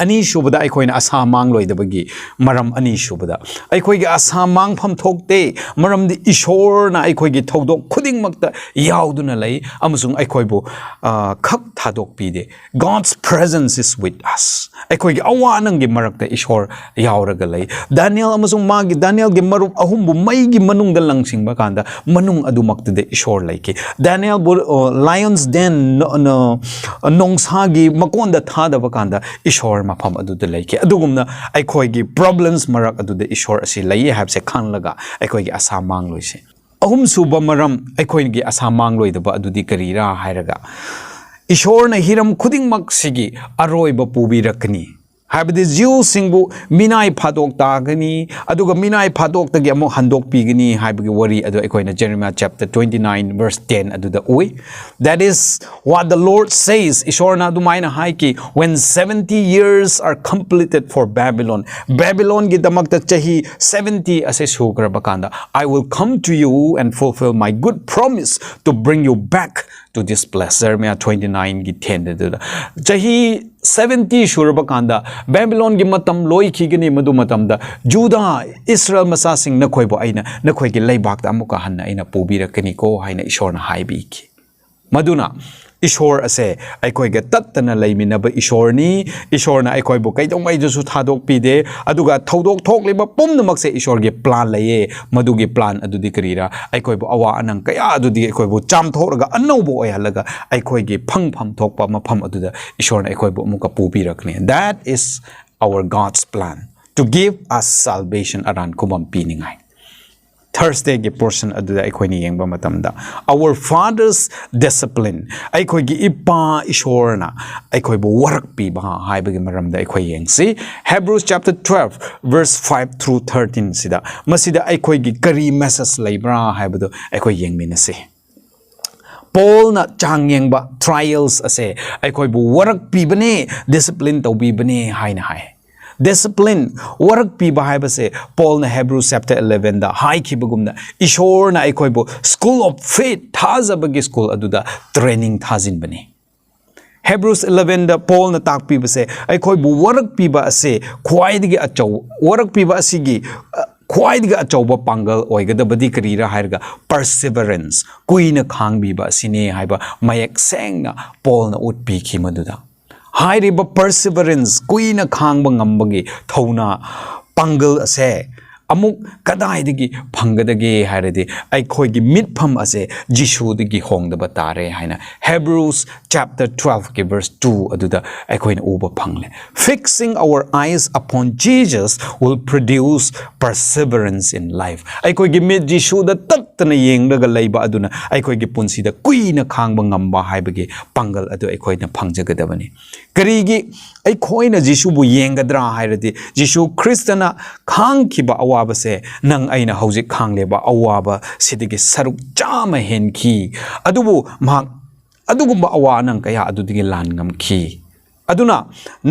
ꯑꯅꯤꯁꯨꯕꯗ, ꯑꯩꯈꯣꯏꯅ ꯑꯁꯥ ꯃꯥꯡꯂꯣꯏꯗꯕꯒꯤ ꯃꯔꯝ ꯑꯅꯤꯁꯨꯕꯗ, ꯑꯩꯈꯣꯏꯒꯤ ꯑꯁꯥ ꯃꯥꯡꯐꯝ ꯊꯣꯛꯇꯦ, ꯃꯔꯝꯗꯤ ꯏꯁꯣꯔꯅ ꯑꯩꯈꯣꯏꯒꯤ ꯊꯧꯗꯣꯛ ꯈꯨꯗꯤꯡꯃꯛꯇ ꯌꯥꯎꯗꯨꯅ ꯂꯩ ꯑꯃꯁꯨꯡ ꯑꯩꯈꯣꯏꯕꯨ, ꯑ, ꯈꯛ ꯊꯥꯗꯣꯛꯄꯤꯗꯦ꯫ God's presence is with us. ꯑꯩꯈꯣꯏꯒꯤ ꯑꯋꯥ ꯑꯅꯪꯒꯤ ꯃꯔꯛꯇ ꯏꯁꯣꯔ ꯌꯥꯎꯔꯒ ꯂꯩ꯫ ꯗꯥꯅꯤꯌꯦꯜ ꯑꯃꯁꯨꯡ ꯃꯥꯒꯤ, ꯗꯥꯅꯤꯌꯦꯜꯒꯤ ꯃꯔꯨꯞ ꯑꯍꯨꯝꯕꯨ ꯃꯩꯒꯤ ꯃꯅꯨꯡꯗ ꯂꯪꯁꯤꯟꯕ ꯀꯥꯟꯗ ꯃꯅꯨꯡ ꯑꯗꯨꯃꯛꯇꯗ ꯏꯁꯣꯔ ꯂꯩꯈꯤ꯫ ꯗꯥꯅꯤꯌꯦꯜꯕꯨ, ꯑ, lion's den, ꯅ-, ꯅ-, ꯅꯣꯡꯁꯥꯒꯤ ꯃꯀꯣꯟꯗ ꯊꯥꯗꯕ ꯀꯥꯟꯗ ꯏꯁꯣꯔ ꯃꯐꯝ ꯑꯗꯨꯗ ꯂꯩꯈꯤ꯫ ꯑꯗꯨꯒꯨꯝꯅ ꯑꯩꯈꯣꯏꯒꯤ problems ꯃꯔꯛ ꯑꯗꯨꯗ ꯏꯁꯣꯔ ꯑꯁꯤ ꯂꯩꯌꯦ ꯍꯥꯏꯕꯁꯦ ꯈꯪꯂꯒ ꯑꯩꯈꯣꯏꯒꯤ ꯑꯁꯥ ꯃꯥꯡꯂꯣꯏꯁꯦ꯫ ꯑꯍꯨꯝꯁꯨꯕ ꯃꯔꯝ ꯑꯩꯈꯣꯏꯒꯤ ꯑꯁꯥ ꯃꯥꯡꯂꯣꯏꯗꯕ ꯑꯗꯨꯗꯤ ꯀꯔꯤꯔꯥ ꯍꯥꯏꯔꯒ, ꯏꯁꯣꯔꯅ ꯍꯤꯔꯝ ꯈꯨꯗꯤꯡꯃꯛꯁꯤꯒꯤ ꯑꯔꯣꯏꯕ ꯄꯨꯕꯤꯔꯛꯀꯅꯤ꯫ ꯍꯥꯏꯕꯗꯤ ꯖꯤꯎꯁꯤꯡꯕꯨ ꯃꯤꯅꯥꯏ ꯐꯥꯗꯣꯛ ꯇꯥꯒꯅꯤ, ꯑꯗꯨꯒ ꯃꯤꯅꯥꯏ ꯐꯥꯗꯣꯛꯇꯒꯤ ꯑꯃꯨꯛ ꯍꯟꯗꯣꯛꯄꯤꯒꯅꯤ ꯍꯥꯏꯕꯒꯤ ꯋꯥꯔꯤ ꯑꯗꯨ ꯑꯩꯈꯣꯏꯅ Jeremiah chapter twenty nine verse ten ꯑꯗꯨꯗ ꯎꯏ꯫ That is what the Lord says. ꯏꯁꯣꯔꯅ ꯑꯗꯨꯃꯥꯏꯅ ꯍꯥꯏꯈꯤ, "When seventy years are completed for Babylon, ꯕꯦꯕꯤꯂꯣꯟꯒꯤꯗꯃꯛꯇ ꯆꯍꯤ seventy ꯑꯁꯦ ꯁꯨꯈ꯭ꯔꯕ ꯀꯥꯟꯗ, I will come to you and fulfill my good promise to bring you back to this place." Jeremiah twenty nine ꯒꯤ ten ꯑꯗꯨꯗ ꯆꯍꯤ seventy ꯁꯨꯔꯕ ꯀꯥꯟꯗ ꯕꯦꯕꯤꯂꯣꯟꯒꯤ ꯃꯇꯝ ꯂꯣꯏꯈꯤꯒꯅꯤ꯫ ꯃꯗꯨ ꯃꯇꯝꯗ ꯖꯨꯗꯥ, ꯏꯁꯔꯥꯌꯦꯜ ꯃꯆꯥꯁꯤꯡ, ꯅꯈꯣꯏꯕꯨ ꯑꯩꯅ ꯅꯈꯣꯏꯒꯤ ꯂꯩꯕꯥꯛꯇ ꯑꯃꯨꯛꯀ ꯍꯟꯅ ꯑꯩꯅ ꯄꯨꯕꯤꯔꯛꯀꯅꯤꯀꯣ ꯍꯥꯏꯅ ꯏꯁꯣꯔꯅ ꯍꯥꯏꯕꯤꯈꯤ꯫ ꯃꯗꯨꯅ ꯏꯁꯣꯔ ꯑꯁꯦ ꯑꯩꯈꯣꯏꯒ ꯇꯠꯇꯅ ꯂꯩꯃꯤꯟꯅꯕ ꯏꯁꯣꯔꯅꯤ꯫ ꯏꯁꯣꯔꯅ ꯑꯩꯈꯣꯏꯕꯨ ꯀꯩꯗꯧꯉꯩꯗꯁꯨ ꯊꯥꯗꯣꯛꯄꯤꯗꯦ꯫ ꯑꯗꯨꯒ ꯊꯧꯗꯣꯛ ꯊꯣꯛꯂꯤꯕ ꯄꯨꯝꯅꯃꯛꯁꯦ ꯏꯁꯣꯔꯒꯤ plan ꯂꯩꯌꯦ꯫ ꯃꯗꯨꯒꯤ plan ꯑꯗꯨꯗꯤ ꯀꯔꯤꯔꯥ? ꯑꯩꯈꯣꯏꯕꯨ ꯑꯋꯥ ꯑꯅꯪ ꯀꯌꯥ ꯑꯗꯨꯗꯤ ꯑꯩꯈꯣꯏꯕꯨ ꯆꯥꯝꯊꯣꯛꯂꯒ ꯑꯅꯧꯕ ꯑꯣꯏꯍꯜꯂꯒ ꯑꯩꯈꯣꯏꯒꯤ ꯐꯪꯐꯝ ꯊꯣꯛꯄ ꯃꯐꯝ ꯑꯗꯨꯗ ꯏꯁꯣꯔꯅ ꯑꯩꯈꯣꯏꯕꯨ ꯑꯃꯨꯛꯀ ꯄꯨꯕꯤꯔꯛꯀꯅꯤ꯫ That is our God's plan to give us salvation, ꯑꯔꯥꯟ ꯈꯨꯕꯝ ꯄꯤꯅꯤꯡꯉꯥꯏ꯫ Thursday ꯒꯤ portion ꯑꯗꯨꯗ ꯑꯩꯈꯣꯏꯅ ꯌꯦꯡꯕ ꯃꯇꯝꯗ, our father's discipline, ꯑꯩꯈꯣꯏꯒꯤ ꯏꯄꯥ ꯏꯁꯣꯔꯅ ꯑꯩꯈꯣꯏꯕꯨ ꯋꯥꯔꯛꯄꯤꯕ ꯍꯥꯏꯕꯒꯤ ꯃꯔꯝꯗ ꯑꯩꯈꯣꯏ ꯌꯦꯡꯁꯤ꯫ Hebrews chapter twelve verse five through thirteen ꯁꯤꯗ, ꯃꯁꯤꯗ ꯑꯩꯈꯣꯏꯒꯤ ꯀꯔꯤ message ꯂꯩꯕ꯭ꯔꯥ ꯍꯥꯏꯕꯗꯨ ꯑꯩꯈꯣꯏ ꯌꯦꯡꯃꯤꯟꯅꯁꯤ꯫ ꯄꯣꯜꯅ ꯆꯥꯡ ꯌꯦꯡꯕ trials ꯑꯁꯦ ꯑꯩꯈꯣꯏꯕꯨ ꯋꯥꯔꯛꯄꯤꯕꯅꯦ, discipline ꯇꯧꯕꯤꯕꯅꯦ ꯍꯥꯏꯅ ꯍꯥꯏ꯫ Discipline, ꯋꯥꯔꯛꯄꯤꯕ ꯍꯥꯏꯕꯁꯦ ꯄꯣꯜꯅ Hebrews chapter eleven ꯗ ꯍꯥꯏꯈꯤꯕꯒꯨꯝꯅ ꯏꯁꯣꯔꯅ ꯑꯩꯈꯣꯏꯕꯨ school of faith, ꯊꯥꯖꯕꯒꯤ school ꯑꯗꯨꯗ training ꯊꯥꯖꯤꯟꯕꯅꯤ꯫ Hebrews eleven ꯗ ꯄꯣꯜꯅ ꯇꯥꯛꯄꯤꯕꯁꯦ, ꯑꯩꯈꯣꯏꯕꯨ ꯋꯥꯔꯛꯄꯤꯕ ꯑꯁꯦ ꯈ꯭ꯋꯥꯏꯗꯒꯤ ꯑꯆꯧ-, ꯋꯥꯔꯛꯄꯤꯕ ꯑꯁꯤꯒꯤ, ꯑ, ꯈ꯭ꯋꯥꯏꯗꯒꯤ ꯑꯆꯧꯕ ꯄꯥꯡꯒꯜ ꯑꯣꯏꯒꯗꯕꯗꯤ ꯀꯔꯤꯔꯥ ꯍꯥꯏꯔꯒ, perseverance, ꯀꯨꯏꯅ ꯈꯥꯡꯕꯤꯕ ꯑꯁꯤꯅꯦ ꯍꯥꯏꯕ ꯃꯌꯦꯛ ꯁꯦꯡꯅ ꯄꯣꯜꯅ ꯎꯠꯄꯤꯈꯤ꯫ ꯃꯗꯨꯗ ꯍꯥꯏꯔꯤꯕ perseverance, ꯀꯨꯏꯅ ꯈꯥꯡꯕ ꯉꯝꯕꯒꯤ ꯊꯧꯅꯥ, ꯄꯥꯡꯒꯜ ꯑꯁꯦ ꯑꯃꯨꯛ ꯀꯗꯥꯏꯗꯒꯤ ꯐꯪꯒꯗꯒꯦ ꯍꯥꯏꯔꯗꯤ, ꯑꯩꯈꯣꯏꯒꯤ ꯃꯤꯠꯐꯝ ꯑꯁꯦ ꯖꯤꯁꯨꯗꯒꯤ ꯍꯣꯡꯗꯕ ꯇꯥꯔꯦ ꯍꯥꯏꯅ Hebrews chapter twelve ꯀꯤ verse two ꯑꯗꯨꯗ ꯑꯩꯈꯣꯏꯅ ꯎꯕ ꯐꯪꯂꯦ꯫ Fixing our eyes upon Jesus will produce perseverance in life. ꯑꯩꯈꯣꯏꯒꯤ ꯃꯤꯠ ꯖꯤꯁꯨꯗ ꯇꯠꯇꯅ ꯌꯦꯡꯂꯒ ꯂꯩꯕ ꯑꯗꯨꯅ ꯑꯩꯈꯣꯏꯒꯤ ꯄꯨꯟꯁꯤꯗ ꯀꯨꯏꯅ ꯈꯥꯡꯕ ꯉꯝꯕ ꯍꯥꯏꯕꯒꯤ ꯄꯥꯡꯒꯜ ꯑꯗꯨ ꯑꯩꯈꯣꯏꯅ ꯐꯪꯖꯒꯗꯕꯅꯤ꯫ ꯀꯔꯤꯒꯤ ꯑꯩꯈꯣꯏꯅ ꯖꯤꯁꯨꯕꯨ ꯌꯦꯡꯒꯗ꯭ꯔꯥ ꯍꯥꯏꯔꯗꯤ, ꯖꯤꯁꯨ ꯈ꯭ꯔꯤꯁꯇꯅ ꯈꯥꯡꯈꯤꯕ ꯑꯋꯥꯕꯁꯦ ꯅꯪ ꯑꯩꯅ ꯍꯧꯖꯤꯛ ꯈꯥꯡꯂꯤꯕ ꯑꯋꯥꯕꯁꯤꯗꯒꯤ ꯁꯔꯨꯛ ꯆꯥꯝꯃ ꯍꯦꯟꯈꯤ꯫ ꯑꯗꯨꯕꯨ ꯃꯍꯥꯛ ꯑꯗꯨꯒꯨꯝꯕ ꯑꯋꯥ ꯑꯅꯪ ꯀꯌꯥ ꯑꯗꯨꯗꯒꯤ ꯂꯥꯟ ꯉꯝꯈꯤ꯫ ꯑꯗꯨꯅ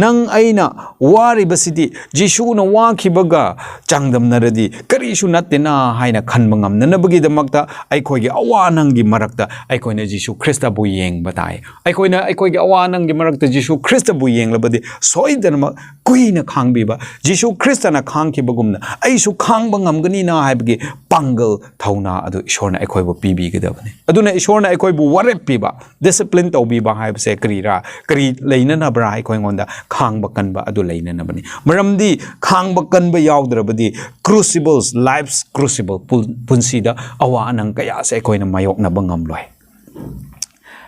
ꯅꯪ ꯑꯩꯅ ꯋꯥꯔꯤꯕꯁꯤꯗꯤ ꯖꯤꯁꯨꯅ ꯋꯥꯈꯤꯕꯒ ꯆꯥꯡꯗꯝꯅꯔꯗꯤ ꯀꯔꯤꯁꯨ ꯅꯠꯇꯦꯅ ꯍꯥꯏꯅ ꯈꯟꯕ ꯉꯝꯅꯅꯕꯒꯤꯗꯃꯛꯇ, ꯑꯩꯈꯣꯏꯒꯤ ꯑꯋꯥ ꯑꯅꯪꯒꯤ ꯃꯔꯛꯇ ꯑꯩꯈꯣꯏꯅ ꯖꯤꯁꯨ ꯈ꯭ꯔꯤꯁꯇꯕꯨ ꯌꯦꯡꯕ ꯇꯥꯏ꯫ ꯑꯩꯈꯣꯏꯅ ꯑꯩꯈꯣꯏꯒꯤ ꯑꯋꯥ ꯑꯅꯪꯒꯤ ꯃꯔꯛꯇ ꯖꯤꯁꯨ ꯈ꯭ꯔꯤꯁꯇꯕꯨ ꯌꯦꯡꯂꯕꯗꯤ, ꯁꯣꯏꯗꯅꯃꯛ ꯀꯨꯏꯅ ꯈꯥꯡꯕꯤꯕ, ꯖꯤꯁꯨ ꯈ꯭ꯔꯤꯁꯇꯅ ꯈꯥꯡꯈꯤꯕꯒꯨꯝꯅ ꯑꯩꯁꯨ ꯈꯥꯡꯕ ꯉꯝꯒꯅꯤꯅ ꯍꯥꯏꯕꯒꯤ ꯄꯥꯡꯒꯜ, ꯊꯧꯅꯥ ꯑꯗꯨ ꯏꯁꯣꯔꯅ ꯑꯩꯈꯣꯏꯕꯨ ꯄꯤꯕꯤꯒꯗꯕꯅꯤ꯫ ꯑꯗꯨꯅ ꯏꯁꯣꯔꯅ ꯑꯩꯈꯣꯏꯕꯨ ꯋꯥꯔꯦꯞꯄꯤꯕ, discipline ꯇꯧꯕꯤꯕ ꯍꯥꯏꯕꯁꯦ ꯀꯔꯤꯔꯥ? ꯀꯔꯤ ꯂꯩꯅꯅꯕ꯭ꯔꯥ? ꯑꯩꯈꯣꯏꯉꯣꯟꯗ ꯈꯥꯡꯕ ꯀꯟꯕ ꯑꯗꯨ ꯂꯩꯅꯅꯕꯅꯤ꯫ ꯃꯔꯝꯗꯤ ꯈꯥꯡꯕ ꯀꯟꯕ ꯌꯥꯎꯗ꯭ꯔꯕꯗꯤ, crucibles, life's crucible, ꯄꯨꯟ-, ꯄꯨꯟꯁꯤꯗ ꯑꯋꯥ ꯑꯅꯪ ꯀꯌꯥꯁꯦ ꯑꯩꯈꯣꯏꯅ ꯃꯥꯌꯣꯛꯅꯕ ꯉꯝꯂꯣꯏ꯫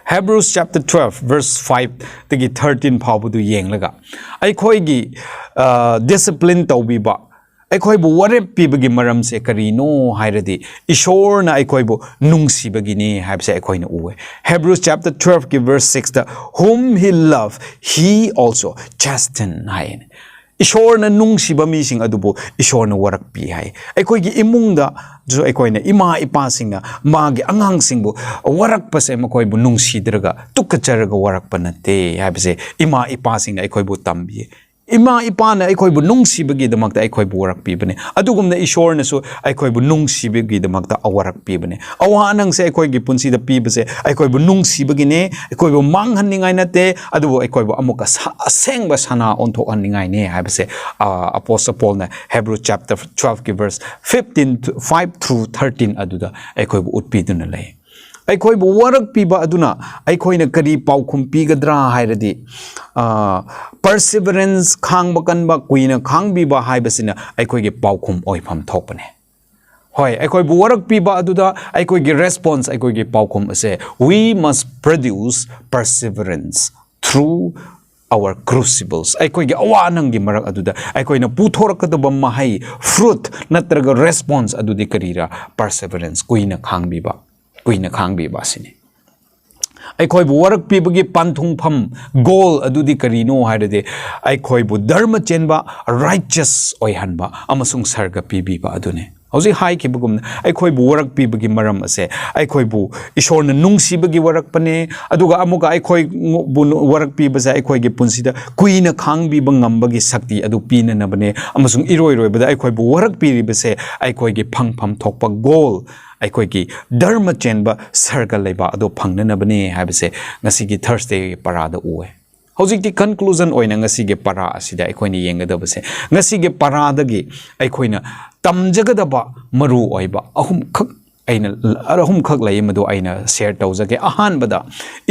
Hebrews chapter twelve verse five ꯗꯒꯤ thirteen ꯐꯥꯎꯕꯗꯨ ꯌꯦꯡꯂꯒ, ꯑꯩꯈꯣꯏꯒꯤ, ꯑ, discipline ꯇꯧꯕꯤꯕ, ꯑꯩꯈꯣꯏꯕꯨ ꯋꯥꯔꯦꯞ ꯄꯤꯕꯒꯤ ꯃꯔꯝꯁꯦ ꯀꯔꯤꯅꯣ ꯍꯥꯏꯔꯗꯤ, ꯏꯁꯣꯔꯅ ꯑꯩꯈꯣꯏꯕꯨ ꯅꯨꯡꯁꯤꯕꯒꯤꯅꯤ ꯍꯥꯏꯕꯁꯦ ꯑꯩꯈꯣꯏꯅ ꯎꯋꯦ꯫ Hebrews chapter twelve ꯀꯤ verse six ꯇ, "Whom he loved, he also chastened" ꯍꯥꯏꯌꯦ꯫ ꯏꯁꯣꯔꯅ ꯅꯨꯡꯁꯤꯕ ꯃꯤꯁꯤꯡ ꯑꯗꯨꯕꯨ ꯏꯁꯣꯔꯅ ꯋꯥꯔꯛꯄꯤ ꯍꯥꯏ꯫ ꯑꯩꯈꯣꯏꯒꯤ ꯏꯃꯨꯡꯗꯁꯨ ꯑꯩꯈꯣꯏꯅ, ꯏꯃꯥ ꯏꯄꯥꯁꯤꯡꯅ ꯃꯥꯒꯤ ꯑꯉꯥꯡꯁꯤꯡꯕꯨ ꯋꯥꯔꯛꯄꯁꯦ ꯃꯈꯣꯏꯕꯨ ꯅꯨꯡꯁꯤꯗ꯭ꯔꯒ, ꯇꯨꯀꯠꯆꯔꯒ ꯋꯥꯔꯛꯄ ꯅꯠꯇꯦ ꯍꯥꯏꯕꯁꯦ ꯏꯃꯥ ꯏꯄꯥꯁꯤꯡꯅ ꯑꯩꯈꯣꯏꯕꯨ ꯇꯝꯕꯤ꯫ ꯏꯃꯥ ꯏꯄꯥꯅ ꯑꯩꯈꯣꯏꯕꯨ ꯅꯨꯡꯁꯤꯕꯒꯤꯗꯃꯛꯇ ꯑꯩꯈꯣꯏꯕꯨ ꯋꯥꯔꯛꯄꯤꯕꯅꯤ꯫ ꯑꯗꯨꯒꯨꯝꯅ ꯏꯁꯣꯔꯅꯁꯨ ꯑꯩꯈꯣꯏꯕꯨ ꯅꯨꯡꯁꯤꯕꯒꯤꯗꯃꯛꯇ ꯋꯥꯔꯛꯄꯤꯕꯅꯤ꯫ ꯑꯋꯥ ꯑꯅꯪꯁꯦ ꯑꯩꯈꯣꯏꯒꯤ ꯄꯨꯟꯁꯤꯗ ꯄꯤꯕꯁꯦ ꯑꯩꯈꯣꯏꯕꯨ ꯅꯨꯡꯁꯤꯕꯒꯤꯅꯦ, ꯑꯩꯈꯣꯏꯕꯨ ꯃꯥꯡꯍꯟꯅꯤꯡꯉꯥꯏ ꯅꯠꯇꯦ, ꯑꯗꯨꯕꯨ ꯑꯩꯈꯣꯏꯕꯨ ꯑꯃꯨꯛꯀ ꯁ-, ꯑꯁꯦꯡꯕ ꯁꯅꯥ ꯑꯣꯟꯊꯣꯛꯍꯟꯅꯤꯡꯉꯥꯏꯅꯦ ꯍꯥꯏꯕꯁꯦ, ꯑ, Apostle Paul ꯅ Hebrew chapter twelve ꯀꯤ verse fifteen, five through thirteen ꯑꯗꯨꯗ ꯑꯩꯈꯣꯏꯕꯨ ꯎꯠꯄꯤꯗꯨꯅ ꯂꯩ꯫ ꯑꯩꯈꯣꯏꯕꯨ ꯋꯥꯔꯛꯄꯤꯕ ꯑꯗꯨꯅ ꯑꯩꯈꯣꯏꯅ ꯀꯔꯤ ꯄꯥꯎꯈꯨꯝ ꯄꯤꯒꯗ꯭ꯔꯥ ꯍꯥꯏꯔꯗꯤ, ꯄꯔꯁꯤꯚꯔꯦꯟꯁ, ꯈꯥꯡꯕ ꯀꯟꯕ, ꯀꯨꯏꯅ ꯈꯥꯡꯕꯤꯕ ꯍꯥꯏꯕꯁꯤꯅ ꯑꯩꯈꯣꯏꯒꯤ ꯄꯥꯎꯈꯨꯝ ꯑꯣꯏꯐꯝ ꯊꯣꯛꯄꯅꯦ꯫ ꯍꯣꯏ, ꯑꯩꯈꯣꯏꯕꯨ ꯋꯥꯔꯛꯄꯤꯕ ꯑꯗꯨꯗ ꯑꯩꯈꯣꯏꯒꯤ ꯔꯦꯁꯄꯣꯟꯁ, ꯑꯩꯈꯣꯏꯒꯤ ꯄꯥꯎꯈꯨꯝ ꯑꯁꯦ, we must produce perseverance through our crucibles. ꯑꯩꯈꯣꯏꯒꯤ ꯑꯋꯥ ꯑꯅꯪꯒꯤ ꯃꯔꯛ ꯑꯗꯨꯗ ꯑꯩꯈꯣꯏꯅ ꯄꯨꯊꯣꯔꯛꯀꯗꯕ ꯃꯍꯩ, ꯐ꯭ꯔꯨꯠ ꯅꯠꯇ꯭ꯔꯒ ꯔꯦꯁꯄꯣꯟꯁ ꯑꯗꯨꯗꯤ ꯀꯔꯤꯔꯥ? ꯄꯔꯁꯤꯚꯔꯦꯟꯁ, ꯀꯨꯏꯅ ꯈꯥꯡꯕꯤꯕ, ꯀꯨꯏꯅ ꯈꯥꯡꯕꯤꯕ ꯑꯁꯤꯅꯤ꯫ ꯑꯩꯈꯣꯏꯕꯨ ꯋꯥꯔꯛꯄꯤꯕꯒꯤ ꯄꯟꯊꯨꯡꯐꯝ, ꯒꯣꯜ ꯑꯗꯨꯗꯤ ꯀꯔꯤꯅꯣ ꯍꯥꯏꯔꯗꯤ, ꯑꯩꯈꯣꯏꯕꯨ ꯙꯔꯃ ꯆꯦꯟꯕ, ꯔꯥꯏꯆꯁ ꯑꯣꯏꯍꯟꯕ ꯑꯃꯁꯨꯡ ꯁꯔꯒ ꯄꯤꯕꯤꯕ ꯑꯗꯨꯅꯤ꯫ ꯍꯧꯖꯤꯛ ꯍꯥꯏꯈꯤꯕꯒꯨꯝꯅ, ꯑꯩꯈꯣꯏꯕꯨ ꯋꯥꯔꯛꯄꯤꯕꯒꯤ ꯃꯔꯝ ꯑꯁꯦ ꯑꯩꯈꯣꯏꯕꯨ ꯏꯁꯣꯔꯅ ꯅꯨꯡꯁꯤꯕꯒꯤ ꯋꯥꯔꯛꯄꯅꯦ, ꯑꯗꯨꯒ ꯑꯃꯨꯛꯀ ꯑꯩꯈꯣꯏꯕꯨ ꯋꯥꯔꯛꯄꯤꯕꯁꯦ ꯑꯩꯈꯣꯏꯒꯤ ꯄꯨꯟꯁꯤꯗ ꯀꯨꯏꯅ ꯈꯥꯡꯕꯤꯕ ꯉꯝꯕꯒꯤ ꯁꯛꯇꯤ ꯑꯗꯨ ꯄꯤꯅꯅꯕꯅꯦ, ꯑꯃꯁꯨꯡ ꯏꯔꯣꯏ ꯂꯣꯏꯕꯗ ꯑꯩꯈꯣꯏꯕꯨ ꯋꯥꯔꯛꯄꯤꯔꯤꯕꯁꯦ ꯑꯩꯈꯣꯏꯒꯤ ꯐꯪꯐꯝ ꯊꯣꯛꯄ ꯒꯣꯜ, ꯑꯩꯈꯣꯏꯒꯤ ꯙꯔꯃ ꯆꯦꯟꯕ ꯁꯔꯒ ꯂꯩꯕ ꯑꯗꯨ ꯐꯪꯅꯅꯕꯅꯦ ꯍꯥꯏꯕꯁꯦ ꯉꯁꯤꯒꯤ ꯊꯔꯁꯗꯦꯒꯤ ꯄꯔꯥꯗ ꯎꯑꯦ꯫ ꯍꯧꯖꯤꯛꯇꯤ ꯀꯟꯀ꯭ꯂꯨꯖꯟ ꯑꯣꯏꯅ ꯉꯁꯤꯒꯤ ꯄꯔꯥ ꯑꯁꯤꯗ ꯑꯩꯈꯣꯏꯅ ꯌꯦꯡꯒꯗꯕꯁꯦ, ꯉꯁꯤꯒꯤ ꯄꯔꯥꯗꯒꯤ ꯑꯩꯈꯣꯏꯅ ꯇꯝꯖꯒꯗꯕ ꯃꯔꯨ ꯑꯣꯏꯕ ꯑꯍꯨꯝꯈꯛ ꯑꯩꯅ, ꯑꯍꯨꯝꯈꯛ ꯂꯩ, ꯃꯗꯨ ꯑꯩꯅ ꯁꯦꯌꯔ ꯇꯧꯖꯒꯦ꯫ ꯑꯍꯥꯟꯕꯗ,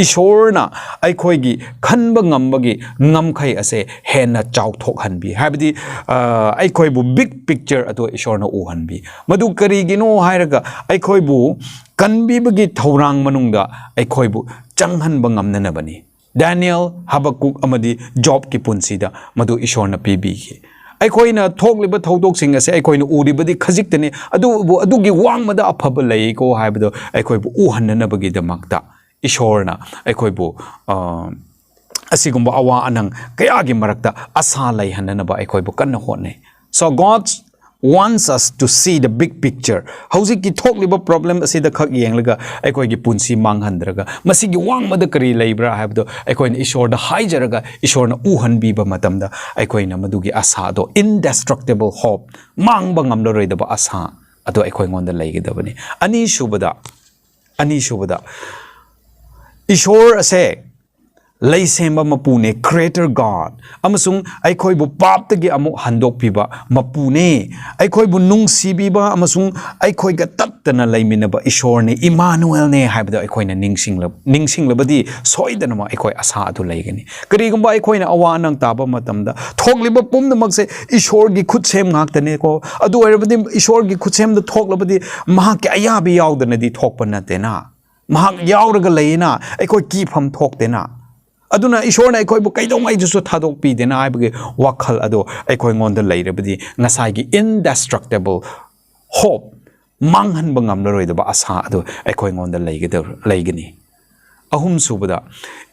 ꯏꯁꯣꯔꯅ ꯑꯩꯈꯣꯏꯒꯤ ꯈꯟꯕ ꯉꯝꯕꯒꯤ ꯉꯝꯈꯩ ꯑꯁꯦ ꯍꯦꯟꯅ ꯆꯥꯎꯊꯣꯛꯍꯟꯕꯤ, ꯍꯥꯏꯕꯗꯤ, ꯑ, ꯑꯩꯈꯣꯏꯕꯨ ꯕꯤꯛ ꯄꯤꯛꯆꯔ ꯑꯗꯨ ꯏꯁꯣꯔꯅ ꯎꯍꯟꯕꯤ꯫ ꯃꯗꯨ ꯀꯔꯤꯒꯤꯅꯣ ꯍꯥꯏꯔꯒ, ꯑꯩꯈꯣꯏꯕꯨ ꯀꯟꯕꯤꯕꯒꯤ ꯊꯧꯔꯥꯡ ꯃꯅꯨꯡꯗ ꯑꯩꯈꯣꯏꯕꯨ ꯆꯪꯍꯟꯕ ꯉꯝꯅꯅꯕꯅꯤ꯫ ꯗꯥꯅꯤꯌꯦꯜ, ꯍꯕꯛꯀꯨꯛ ꯑꯃꯗꯤ ꯖꯣꯕꯀꯤ ꯄꯨꯟꯁꯤꯗ ꯃꯗꯨ ꯏꯁꯣꯔꯅ ꯄꯤꯕꯤꯈꯤ꯫ ꯑꯩꯈꯣꯏꯅ ꯊꯣꯛꯂꯤꯕ ꯊꯧꯗꯣꯛꯁꯤꯡ ꯑꯁꯦ ꯑꯩꯈꯣꯏꯅ ꯎꯔꯤꯕꯗꯤ ꯈꯖꯤꯛꯇꯅꯤ, ꯑꯗꯨꯕꯨ ꯑꯗꯨꯒꯤ ꯋꯥꯡꯃꯗ ꯑꯐꯕ ꯂꯩꯀꯣ ꯍꯥꯏꯕꯗꯨ ꯑꯩꯈꯣꯏꯕꯨ ꯎꯍꯟꯅꯅꯕꯒꯤꯗꯃꯛꯇ ꯏꯁꯣꯔꯅ ꯑꯩꯈꯣꯏꯕꯨ, ꯑ, ꯑꯁꯤꯒꯨꯝꯕ ꯑꯋꯥ ꯑꯅꯪ ꯀꯌꯥꯒꯤ ꯃꯔꯛꯇ ꯑꯁꯥ ꯂꯩꯍꯟꯅꯅꯕ ꯑꯩꯈꯣꯏꯕꯨ ꯀꯟꯅ ꯍꯣꯠꯅꯩ꯫ So God wants us to see the big picture. ꯍꯧꯖꯤꯛꯀꯤ ꯊꯣꯛꯂꯤꯕ ꯄ꯭ꯔꯣꯕ꯭ꯂꯦꯝ ꯑꯁꯤꯗ ꯈꯛ ꯌꯦꯡꯂꯒ ꯑꯩꯈꯣꯏꯒꯤ ꯄꯨꯟꯁꯤ ꯃꯥꯡꯍꯟꯗ꯭ꯔꯒ, ꯃꯁꯤꯒꯤ ꯋꯥꯡꯃꯗ ꯀꯔꯤ ꯂꯩꯕ꯭ꯔꯥ ꯍꯥꯏꯕꯗꯣ ꯑꯩꯈꯣꯏꯅ ꯏꯁꯣꯔꯗ ꯍꯥꯏꯖꯔꯒ ꯏꯁꯣꯔꯅ ꯎꯍꯟꯕꯤꯕ ꯃꯇꯝꯗ, ꯑꯩꯈꯣꯏꯅ ꯃꯗꯨꯒꯤ ꯑꯁꯥꯗꯣ, indestructible hope, ꯃꯥꯡꯕ ꯉꯝꯂꯔꯣꯏꯗꯕ ꯑꯁꯥ ꯑꯗꯣ ꯑꯩꯈꯣꯏꯉꯣꯟꯗ ꯂꯩꯒꯗꯕꯅꯤ꯫ ꯑꯅꯤꯁꯨꯕꯗ, ꯑꯅꯤꯁꯨꯕꯗ, ꯏꯁꯣꯔ ꯑꯁꯦ ꯂꯩꯁꯦꯝꯕ ꯃꯄꯨꯅꯦ, Creator God, ꯑꯃꯁꯨꯡ ꯑꯩꯈꯣꯏꯕꯨ ꯄꯥꯞꯇꯒꯤ ꯑꯃꯨꯛ ꯍꯟꯗꯣꯛꯄꯤꯕ ꯃꯄꯨꯅꯦ꯫ ꯑꯩꯈꯣꯏꯕꯨ ꯅꯨꯡꯁꯤꯕꯤꯕ ꯑꯃꯁꯨꯡ ꯑꯩꯈꯣꯏꯒ ꯇꯠꯇꯅ ꯂꯩꯃꯤꯟꯅꯕ ꯏꯁꯣꯔꯅꯦ, ꯏꯃꯥꯅꯨꯑꯦꯜꯅꯦ ꯍꯥꯏꯕꯗꯣ ꯑꯩꯈꯣꯏꯅ ꯅꯤꯡꯁꯤꯡꯂ-, ꯅꯤꯡꯁꯤꯡꯂꯕꯗꯤ ꯁꯣꯏꯗꯅꯃꯛ ꯑꯩꯈꯣꯏ ꯑꯁꯥ ꯑꯗꯨ ꯂꯩꯒꯅꯤ꯫ ꯀꯔꯤꯒꯨꯝꯕ ꯑꯩꯈꯣꯏꯅ ꯑꯋꯥ ꯑꯅꯪ ꯇꯥꯕ ꯃꯇꯝꯗ ꯊꯣꯛꯂꯤꯕ ꯄꯨꯝꯅꯃꯛꯁꯦ ꯏꯁꯣꯔꯒꯤ ꯈꯨꯠꯁꯦꯝ ꯉꯥꯛꯇꯅꯦꯀꯣ꯫ ꯑꯗꯨ ꯑꯣꯏꯔꯕꯗꯤ ꯏꯁꯣꯔꯒꯤ ꯈꯨꯠꯁꯦꯝꯗ ꯊꯣꯛꯂꯕꯗꯤ ꯃꯍꯥꯛꯀꯤ ꯑꯌꯥꯕ ꯌꯥꯎꯗꯅꯗꯤ ꯊꯣꯛꯄ ꯅꯠꯇꯦꯅ꯫ ꯃꯍꯥꯛ ꯌꯥꯎꯔꯒ ꯂꯩꯌꯦꯅ, ꯑꯩꯈꯣꯏ ꯀꯤꯐꯝ ꯊꯣꯛꯇꯦꯅ꯫ ꯑꯗꯨꯅ ꯏꯁꯣꯔꯅ ꯑꯩꯈꯣꯏꯕꯨ ꯀꯩꯗꯧꯉꯩꯗꯁꯨ ꯊꯥꯗꯣꯛꯄꯤꯗꯦꯅ ꯍꯥꯏꯕꯒꯤ ꯋꯥꯈꯜ ꯑꯗꯣ ꯑꯩꯈꯣꯏꯉꯣꯟꯗ ꯂꯩꯔꯕꯗꯤ ꯉꯁꯥꯏꯒꯤ indestructible hope, ꯃꯥꯡꯍꯟꯕ ꯉꯝꯂꯔꯣꯏꯗꯕ ꯑꯁꯥ ꯑꯗꯨ ꯑꯩꯈꯣꯏꯉꯣꯟꯗ ꯂꯩꯒꯗꯧ-, ꯂꯩꯒꯅꯤ꯫ ꯑꯍꯨꯝꯁꯨꯕꯗ,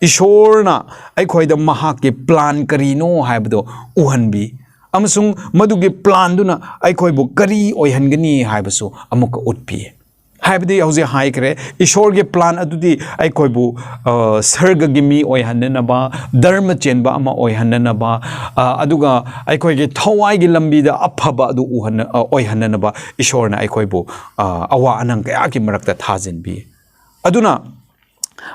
ꯏꯁꯣꯔꯅ ꯑꯩꯈꯣꯏꯗ ꯃꯍꯥꯛꯀꯤ plan ꯀꯔꯤꯅꯣ ꯍꯥꯏꯕꯗꯣ ꯎꯍꯟꯕꯤ ꯑꯃꯁꯨꯡ ꯃꯗꯨꯒꯤ planꯗꯨꯅ ꯑꯩꯈꯣꯏꯕꯨ ꯀꯔꯤ ꯑꯣꯏꯍꯟꯒꯅꯤ ꯍꯥꯏꯕꯁꯨ ꯑꯃꯨꯛꯀ ꯎꯠꯄꯤ꯫ ꯍꯥꯏꯕꯗꯤ ꯍꯧꯖꯤꯛ ꯍꯥꯏꯈ꯭ꯔꯦ, ꯏꯁꯣꯔꯒꯤ plan ꯑꯗꯨꯗꯤ ꯑꯩꯈꯣꯏꯕꯨ, ꯑ, ꯁꯔꯒꯒꯤ ꯃꯤ ꯑꯣꯏꯍꯟꯅꯅꯕ, ꯙꯔꯃ ꯆꯦꯟꯕ ꯑꯃ ꯑꯣꯏꯍꯟꯅꯅꯕ, ꯑ, ꯑꯗꯨꯒ ꯑꯩꯈꯣꯏꯒꯤ ꯊꯋꯥꯏꯒꯤ ꯂꯝꯕꯤꯗ ꯑꯐꯕ ꯑꯗꯨ ꯎꯍꯟꯅ-, ꯑ, ꯑꯣꯏꯍꯟꯅꯅꯕ ꯏꯁꯣꯔꯅ ꯑꯩꯈꯣꯏꯕꯨ, ꯑ, ꯑꯋꯥ ꯑꯅꯪ ꯀꯌꯥꯒꯤ ꯃꯔꯛꯇ ꯊꯥꯖꯤꯟꯕꯤ꯫ ꯑꯗꯨꯅ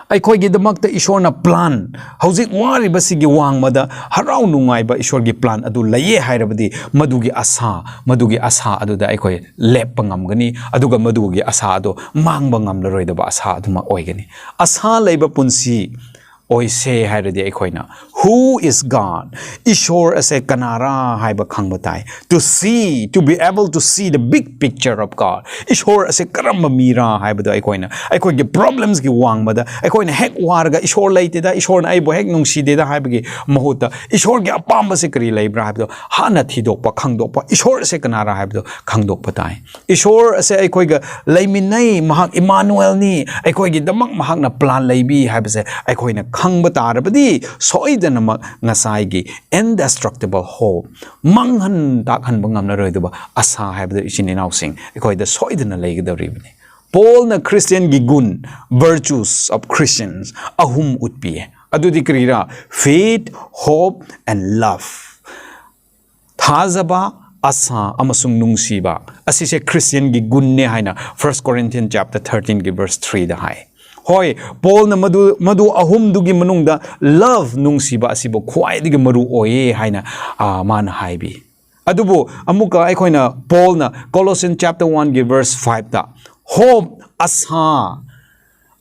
ꯑꯩꯈꯣꯏꯒꯤꯗꯃꯛꯇ ꯏꯁꯣꯔꯅ plan, ꯍꯧꯖꯤꯛ ꯋꯥꯔꯤꯕꯁꯤꯒꯤ ꯋꯥꯡꯃꯗ ꯍꯔꯥꯎ ꯅꯨꯡꯉꯥꯏꯕ ꯏꯁꯣꯔꯒꯤ plan ꯑꯗꯨ ꯂꯩꯌꯦ ꯍꯥꯏꯔꯕꯗꯤ ꯃꯗꯨꯒꯤ ꯑꯁꯥ, ꯃꯗꯨꯒꯤ ꯑꯁꯥ ꯑꯗꯨꯗ ꯑꯩꯈꯣꯏ ꯂꯦꯞꯄ ꯉꯝꯒꯅꯤ, ꯑꯗꯨꯒ ꯃꯗꯨꯒꯤ ꯑꯁꯥ ꯑꯗꯨ ꯃꯥꯡꯕ ꯉꯝꯂꯔꯣꯏꯗꯕ ꯑꯁꯥ ꯑꯗꯨꯃꯛ ꯑꯣꯏꯒꯅꯤ꯫ ꯑꯁꯥ ꯂꯩꯕ ꯄꯨꯟꯁꯤ ꯑꯣꯏꯁꯦ ꯍꯥꯏꯔꯗꯤ ꯑꯩꯈꯣꯏꯅ, "Who is God?" ꯏꯁꯣꯔ ꯑꯁꯦ ꯀꯅꯥꯔꯥ ꯍꯥꯏꯕ ꯈꯪꯕ ꯇꯥꯏ꯫ To see, to be able to see the big picture of God. ꯏꯁꯣꯔ ꯑꯁꯦ ꯀꯔꯝꯕ ꯃꯤꯔꯥ ꯍꯥꯏꯕꯗꯣ ꯑꯩꯈꯣꯏꯅ, ꯑꯩꯈꯣꯏꯒꯤ problemsꯀꯤ ꯋꯥꯡꯃꯗ ꯑꯩꯈꯣꯏꯅ ꯍꯦꯛ ꯋꯥꯔꯒ, "ꯏꯁꯣꯔ ꯂꯩꯇꯦꯗ, ꯏꯁꯣꯔꯅ ꯑꯩꯕꯨ ꯍꯦꯛ ꯅꯨꯡꯁꯤꯗꯦꯗ" ꯍꯥꯏꯕꯒꯤ ꯃꯍꯨꯠꯇ, ꯏꯁꯣꯔꯒꯤ ꯑꯄꯥꯝꯕꯁꯦ ꯀꯔꯤ ꯂꯩꯕ꯭ꯔꯥ ꯍꯥꯏꯕꯗꯣ ꯍꯥꯟꯅ ꯊꯤꯗꯣꯛꯄ, ꯈꯪꯗꯣꯛꯄ, ꯏꯁꯣꯔ ꯑꯁꯦ ꯀꯅꯥꯔꯥ ꯍꯥꯏꯕꯗꯣ ꯈꯪꯗꯣꯛꯄ ꯇꯥꯏ꯫ ꯏꯁꯣꯔ ꯑꯁꯦ ꯑꯩꯈꯣꯏꯒ ꯂꯩꯃꯤꯟꯅꯩ, ꯃꯍꯥꯛ ꯏꯃꯥꯅꯨꯑꯦꯜꯅꯤ, ꯑꯩꯈꯣꯏꯒꯤꯗꯃꯛ ꯃꯍꯥꯛꯅ plan ꯂꯩꯕꯤ ꯍꯥꯏꯕꯁꯦ ꯑꯩꯈꯣꯏꯅ ꯈꯪꯕ ꯇꯥꯔꯕꯗꯤ ꯁꯣꯏꯗꯅꯃꯛ ꯉꯁꯥꯏꯒꯤ indestructible hope, ꯃꯥꯡꯍꯟ ꯇꯥꯛꯍꯟꯕ ꯉꯝꯂꯔꯣꯏꯗꯕ ꯑꯁꯥ ꯍꯥꯏꯕꯗꯣ ꯏꯆꯤꯟ ꯏꯅꯥꯎꯁꯤꯡ ꯑꯩꯈꯣꯏꯗ ꯁꯣꯏꯗꯅ ꯂꯩꯒꯗꯧꯔꯤꯕꯅꯤ꯫ ꯄꯣꯜꯅ Christianꯒꯤ ꯒꯨꯟ, virtues of Christians, ꯑꯍꯨꯝ ꯎꯠꯄꯤꯌꯦ꯫ ꯑꯗꯨꯗꯤ ꯀꯔꯤꯔꯥ? Faith, hope and love. ꯊꯥꯖꯕ, ꯑꯁꯥ ꯑꯃꯁꯨꯡ ꯅꯨꯡꯁꯤꯕ ꯑꯁꯤꯁꯦ Christianꯒꯤ ꯒꯨꯟꯅꯦ ꯍꯥꯏꯅ First Corinthians chapter thirteenꯒꯤ verse threeꯗ ꯍꯥꯏ꯫ ꯍꯣꯏ, ꯄꯣꯜꯅ ꯃꯗꯨ, ꯃꯗꯨ ꯑꯍꯨꯝꯗꯨꯒꯤ ꯃꯅꯨꯡꯗ love, ꯅꯨꯡꯁꯤꯕ ꯑꯁꯤꯕꯨ ꯈ꯭ꯋꯥꯏꯗꯒꯤ ꯃꯔꯨ ꯑꯣꯏꯌꯦ ꯍꯥꯏꯅ, ꯑ, ꯃꯥꯅ ꯍꯥꯏꯕꯤ꯫ ꯑꯗꯨꯕꯨ ꯑꯃꯨꯛꯀ ꯑꯩꯈꯣꯏꯅ ꯄꯣꯜꯅ Colossians chapter one ꯒꯤ verse five ꯇ hope, ꯑꯁꯥ,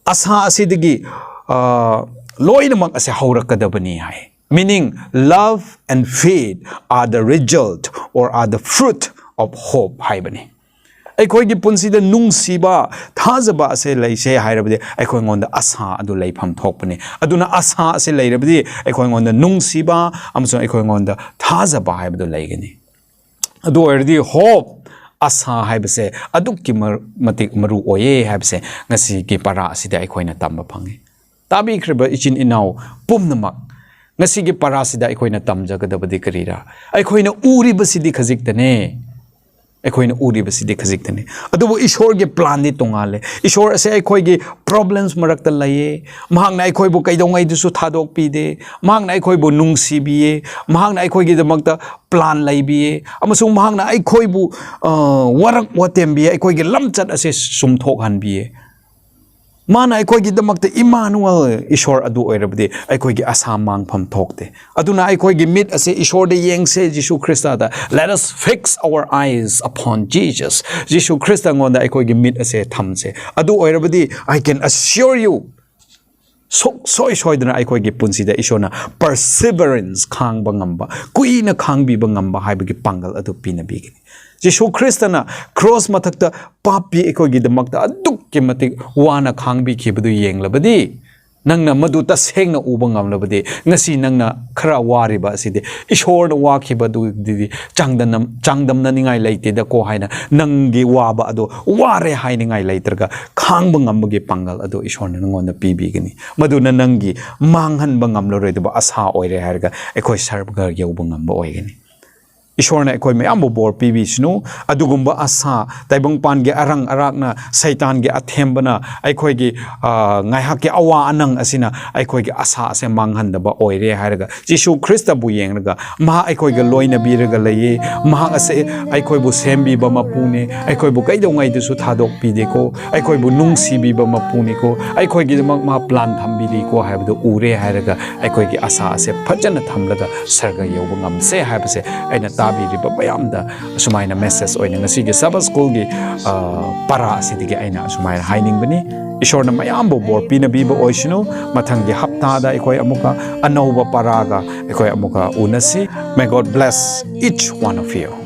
ꯑꯁꯥ ꯑꯁꯤꯗꯒꯤ, ꯑ, ꯂꯣꯏꯅꯃꯛ ꯑꯁꯦ ꯍꯧꯔꯛꯀꯗꯕꯅꯤ ꯍꯥꯏ꯫ Meaning, love and faith are the result or are the fruit of hope ꯍꯥꯏꯕꯅꯤ꯫ ꯑꯩꯈꯣꯏꯒꯤ ꯄꯨꯟꯁꯤꯗ ꯅꯨꯡꯁꯤꯕ, ꯊꯥꯖꯕ ꯑꯁꯦ ꯂꯩꯁꯦ ꯍꯥꯏꯔꯕꯗꯤ ꯑꯩꯈꯣꯏꯉꯣꯟꯗ ꯑꯁꯥ ꯑꯗꯨ ꯂꯩꯐꯝ ꯊꯣꯛꯄꯅꯤ꯫ ꯑꯗꯨꯅ ꯑꯁꯥ ꯑꯁꯦ ꯂꯩꯔꯕꯗꯤ ꯑꯩꯈꯣꯏꯉꯣꯟꯗ ꯅꯨꯡꯁꯤꯕ ꯑꯃꯁꯨꯡ ꯑꯩꯈꯣꯏꯉꯣꯟꯗ ꯊꯥꯖꯕ ꯍꯥꯏꯕꯗꯨ ꯂꯩꯒꯅꯤ꯫ ꯑꯗꯨ ꯑꯣꯏꯔꯗꯤ hope, ꯑꯁꯥ ꯍꯥꯏꯕꯁꯦ ꯑꯗꯨꯛꯀꯤ ꯃꯔ-, ꯃꯇꯤꯛ ꯃꯔꯨ ꯑꯣꯏꯌꯦ ꯍꯥꯏꯕꯁꯦ ꯉꯁꯤꯒꯤ ꯄꯔꯥ ꯑꯁꯤꯗ ꯑꯩꯈꯣꯏꯅ ꯇꯝꯕ ꯐꯪꯉꯤ꯫ ꯇꯥꯕꯤꯈ꯭ꯔꯤꯕ ꯏꯆꯤꯟ ꯏꯅꯥꯎ ꯄꯨꯝꯅꯃꯛ, ꯉꯁꯤꯒꯤ ꯄꯔꯥꯁꯤꯗ ꯑꯩꯈꯣꯏꯅ ꯇꯝꯖꯒꯗꯕꯗꯤ ꯀꯔꯤꯔꯥ? ꯑꯩꯈꯣꯏꯅ ꯎꯔꯤꯕꯁꯤꯗꯤ ꯈꯖꯤꯛꯇꯅꯦ꯫ ꯑꯩꯈꯣꯏꯅ ꯎꯔꯤꯕꯁꯤꯗꯤ ꯈꯖꯤꯛꯇꯅꯦ꯫ ꯑꯗꯨꯕꯨ ꯏꯁꯣꯔꯒꯤ plan ꯗꯤ ꯇꯣꯉꯥꯜꯂꯦ꯫ ꯏꯁꯣꯔ ꯑꯁꯦ ꯑꯩꯈꯣꯏꯒꯤ problems ꯃꯔꯛꯇ ꯂꯩꯌꯦ꯫ ꯃꯍꯥꯛꯅ ꯑꯩꯈꯣꯏꯕꯨ ꯀꯩꯗꯧꯉꯩꯗꯁꯨ ꯊꯥꯗꯣꯛꯄꯤꯗꯦ꯫ ꯃꯍꯥꯛꯅ ꯑꯩꯈꯣꯏꯕꯨ ꯅꯨꯡꯁꯤꯕꯤꯌꯦ꯫ ꯃꯍꯥꯛꯅ ꯑꯩꯈꯣꯏꯒꯤꯗꯃꯛꯇ plan ꯂꯩꯕꯤꯌꯦ꯫ ꯑꯃꯁꯨꯡ ꯃꯍꯥꯛꯅ ꯑꯩꯈꯣꯏꯕꯨ, ꯑ, ꯋꯥꯔꯛ ꯋꯥꯇꯦꯝꯕꯤꯌꯦ꯫ ꯑꯩꯈꯣꯏꯒꯤ ꯂꯝꯆꯠ ꯑꯁꯦ ꯆꯨꯝꯊꯣꯛꯍꯟꯕꯤꯌꯦ꯫ ꯃꯥꯅ ꯑꯩꯈꯣꯏꯒꯤꯗꯃꯛꯇ ꯏꯃꯥꯅꯨꯑꯦꯜ, ꯏꯁꯣꯔ ꯑꯗꯨ ꯑꯣꯏꯔꯕꯗꯤ ꯑꯩꯈꯣꯏꯒꯤ ꯑꯁꯥ ꯃꯥꯡꯐꯝ ꯊꯣꯛꯇꯦ꯫ ꯑꯗꯨꯅ ꯑꯩꯈꯣꯏꯒꯤ ꯃꯤꯠ ꯑꯁꯦ ꯏꯁꯣꯔꯗ ꯌꯦꯡꯁꯦ, ꯖꯤꯁꯨ ꯈ꯭ꯔꯤꯁꯇꯗ꯫ Let us fix our eyes upon Jesus. ꯖꯤꯁꯨ ꯈ꯭ꯔꯤꯁꯇꯉꯣꯟꯗ ꯑꯩꯈꯣꯏꯒꯤ ꯃꯤꯠ ꯑꯁꯦ ꯊꯝꯁꯦ꯫ ꯑꯗꯨ ꯑꯣꯏꯔꯕꯗꯤ, I can assure you, ꯁꯨꯡꯁꯣꯏ ꯁꯣꯏꯗꯅ ꯑꯩꯈꯣꯏꯒꯤ ꯄꯨꯟꯁꯤꯗ ꯏꯁꯣꯔꯅ perseverance, ꯈꯥꯡꯕ ꯉꯝꯕ, ꯀꯨꯏꯅ ꯈꯥꯡꯕꯤꯕ ꯉꯝꯕ ꯍꯥꯏꯕꯒꯤ ꯄꯥꯡꯒꯜ ꯑꯗꯨ ꯄꯤꯅꯕꯤꯒꯅꯤ꯫ ꯖꯤꯁꯨ ꯈ꯭ꯔꯤꯁꯇꯅ ꯀ꯭ꯔꯣꯁ ꯃꯊꯛꯇ ꯄꯥꯞꯄꯤ ꯑꯩꯈꯣꯏꯒꯤꯗꯃꯛꯇ ꯑꯗꯨꯛꯀꯤ ꯃꯇꯤꯛ ꯋꯥꯅ ꯈꯥꯡꯕꯤꯈꯤꯕꯗꯨ ꯌꯦꯡꯂꯕꯗꯤ, ꯅꯪꯅ ꯃꯗꯨ ꯇꯁꯦꯡꯅ ꯎꯕ ꯉꯝꯂꯕꯗꯤ, ꯉꯁꯤ ꯅꯪꯅ ꯈꯔ ꯋꯥꯔꯤꯕ ꯑꯁꯤꯗꯤ ꯏꯁꯣꯔꯅ ꯋꯥꯈꯤꯕꯗꯨꯗꯤ ꯆꯥꯡꯗꯝꯅ-, ꯆꯥꯡꯗꯝꯅꯅꯤꯡꯉꯥꯏ ꯂꯩꯇꯦꯗꯀꯣ ꯍꯥꯏꯅ ꯅꯪꯒꯤ ꯋꯥꯕ ꯑꯗꯣ ꯋꯥꯔꯦ ꯍꯥꯏꯅꯤꯡꯉꯥꯏ ꯂꯩꯇ꯭ꯔꯒ ꯈꯥꯡꯕ ꯉꯝꯕꯒꯤ ꯄꯥꯡꯒꯜ ꯑꯗꯣ ꯏꯁꯣꯔꯅ ꯅꯪꯉꯣꯟꯗ ꯄꯤꯕꯤꯒꯅꯤ꯫ ꯃꯗꯨꯅ ꯅꯪꯒꯤ ꯃꯥꯡꯍꯟꯕ ꯉꯝꯂꯔꯣꯏꯗꯕ ꯑꯁꯥ ꯑꯣꯏꯔꯦ ꯍꯥꯏꯔꯒ ꯑꯩꯈꯣꯏ ꯁꯔꯒ ꯌꯧꯕ ꯉꯝꯕ ꯑꯣꯏꯒꯅꯤ꯫ ꯏꯁꯣꯔꯅ ꯑꯩꯈꯣꯏ ꯃꯌꯥꯝꯕꯨ ꯕꯣꯔ ꯄꯤꯕꯤꯁꯅꯨ꯫ ꯑꯗꯨꯒꯨꯝꯕ ꯑꯁꯥ, ꯇꯥꯏꯕꯪꯄꯥꯟꯒꯤ ꯑꯔꯪ ꯑꯔꯥꯛꯅ, ꯁꯩꯇꯥꯟꯒꯤ ꯑꯊꯦꯝꯕꯅ ꯑꯩꯈꯣꯏꯒꯤ, ꯑ, ꯉꯥꯏꯍꯥꯛꯀꯤ ꯑꯋꯥ ꯑꯅꯪ ꯑꯁꯤꯅ ꯑꯩꯈꯣꯏꯒꯤ ꯑꯁꯥ ꯑꯁꯦ ꯃꯥꯡꯍꯟꯗꯕ ꯑꯣꯏꯔꯦ ꯍꯥꯏꯔꯒ, ꯖꯤꯁꯨ ꯈ꯭ꯔꯤꯁꯇꯕꯨ ꯌꯦꯡꯂꯒ, ꯃꯍꯥꯛ ꯑꯩꯈꯣꯏꯒ ꯂꯣꯏꯅꯕꯤꯔꯒ ꯂꯩꯌꯦ, ꯃꯍꯥꯛ ꯑꯁꯦ ꯑꯩꯈꯣꯏꯕꯨ ꯁꯦꯝꯕꯤꯕ ꯃꯄꯨꯅꯦ, ꯑꯩꯈꯣꯏꯕꯨ ꯀꯩꯗꯧꯉꯩꯗꯁꯨ ꯊꯥꯗꯣꯛꯄꯤꯗꯦꯀꯣ, ꯑꯩꯈꯣꯏꯕꯨ ꯅꯨꯡꯁꯤꯕꯤꯕ ꯃꯄꯨꯅꯤꯀꯣ, ꯑꯩꯈꯣꯏꯒꯤꯗꯃꯛ ꯃꯥ ꯄ꯭ꯂꯥꯟ ꯊꯝꯕꯤꯔꯤꯀꯣ ꯍꯥꯏꯕꯗꯨ ꯎꯔꯦ ꯍꯥꯏꯔꯒ, ꯑꯩꯈꯣꯏꯒꯤ ꯑꯁꯥ ꯑꯁꯦ ꯐꯖꯅ ꯊꯝꯂꯒ ꯁꯔꯒ ꯌꯧꯕ ꯉꯝꯁꯦ ꯍꯥꯏꯕꯁꯦ ꯑꯩꯅ ꯇꯥꯕꯤꯔꯤꯕ ꯃꯌꯥꯝꯗ ꯑꯁꯨꯃꯥꯏꯅ ꯃꯦꯁꯦꯖ ꯑꯣꯏꯅ ꯉꯁꯤꯒꯤ ꯁꯕꯠ ꯁ꯭ꯀꯨꯜꯒꯤ, ꯑ, ꯄꯔꯥ ꯑꯁꯤꯗꯒꯤ ꯑꯩꯅ ꯑꯁꯨꯃꯥꯏꯅ ꯍꯥꯏꯅꯤꯡꯕꯅꯤ꯫ ꯏꯁꯣꯔꯅ ꯃꯌꯥꯝꯕꯨ ꯕꯣꯔ ꯄꯤꯅꯕꯤꯕ ꯑꯣꯏꯁꯅꯨ꯫ ꯃꯊꯪꯒꯤ ꯍꯞꯇꯥꯗ ꯑꯩꯈꯣꯏ ꯑꯃꯨꯛꯀ ꯑꯅꯧꯕ ꯄꯔꯥꯒ ꯑꯩꯈꯣꯏ ꯑꯃꯨꯛꯀ ꯎꯅꯁꯤ꯫ May God bless each one of you.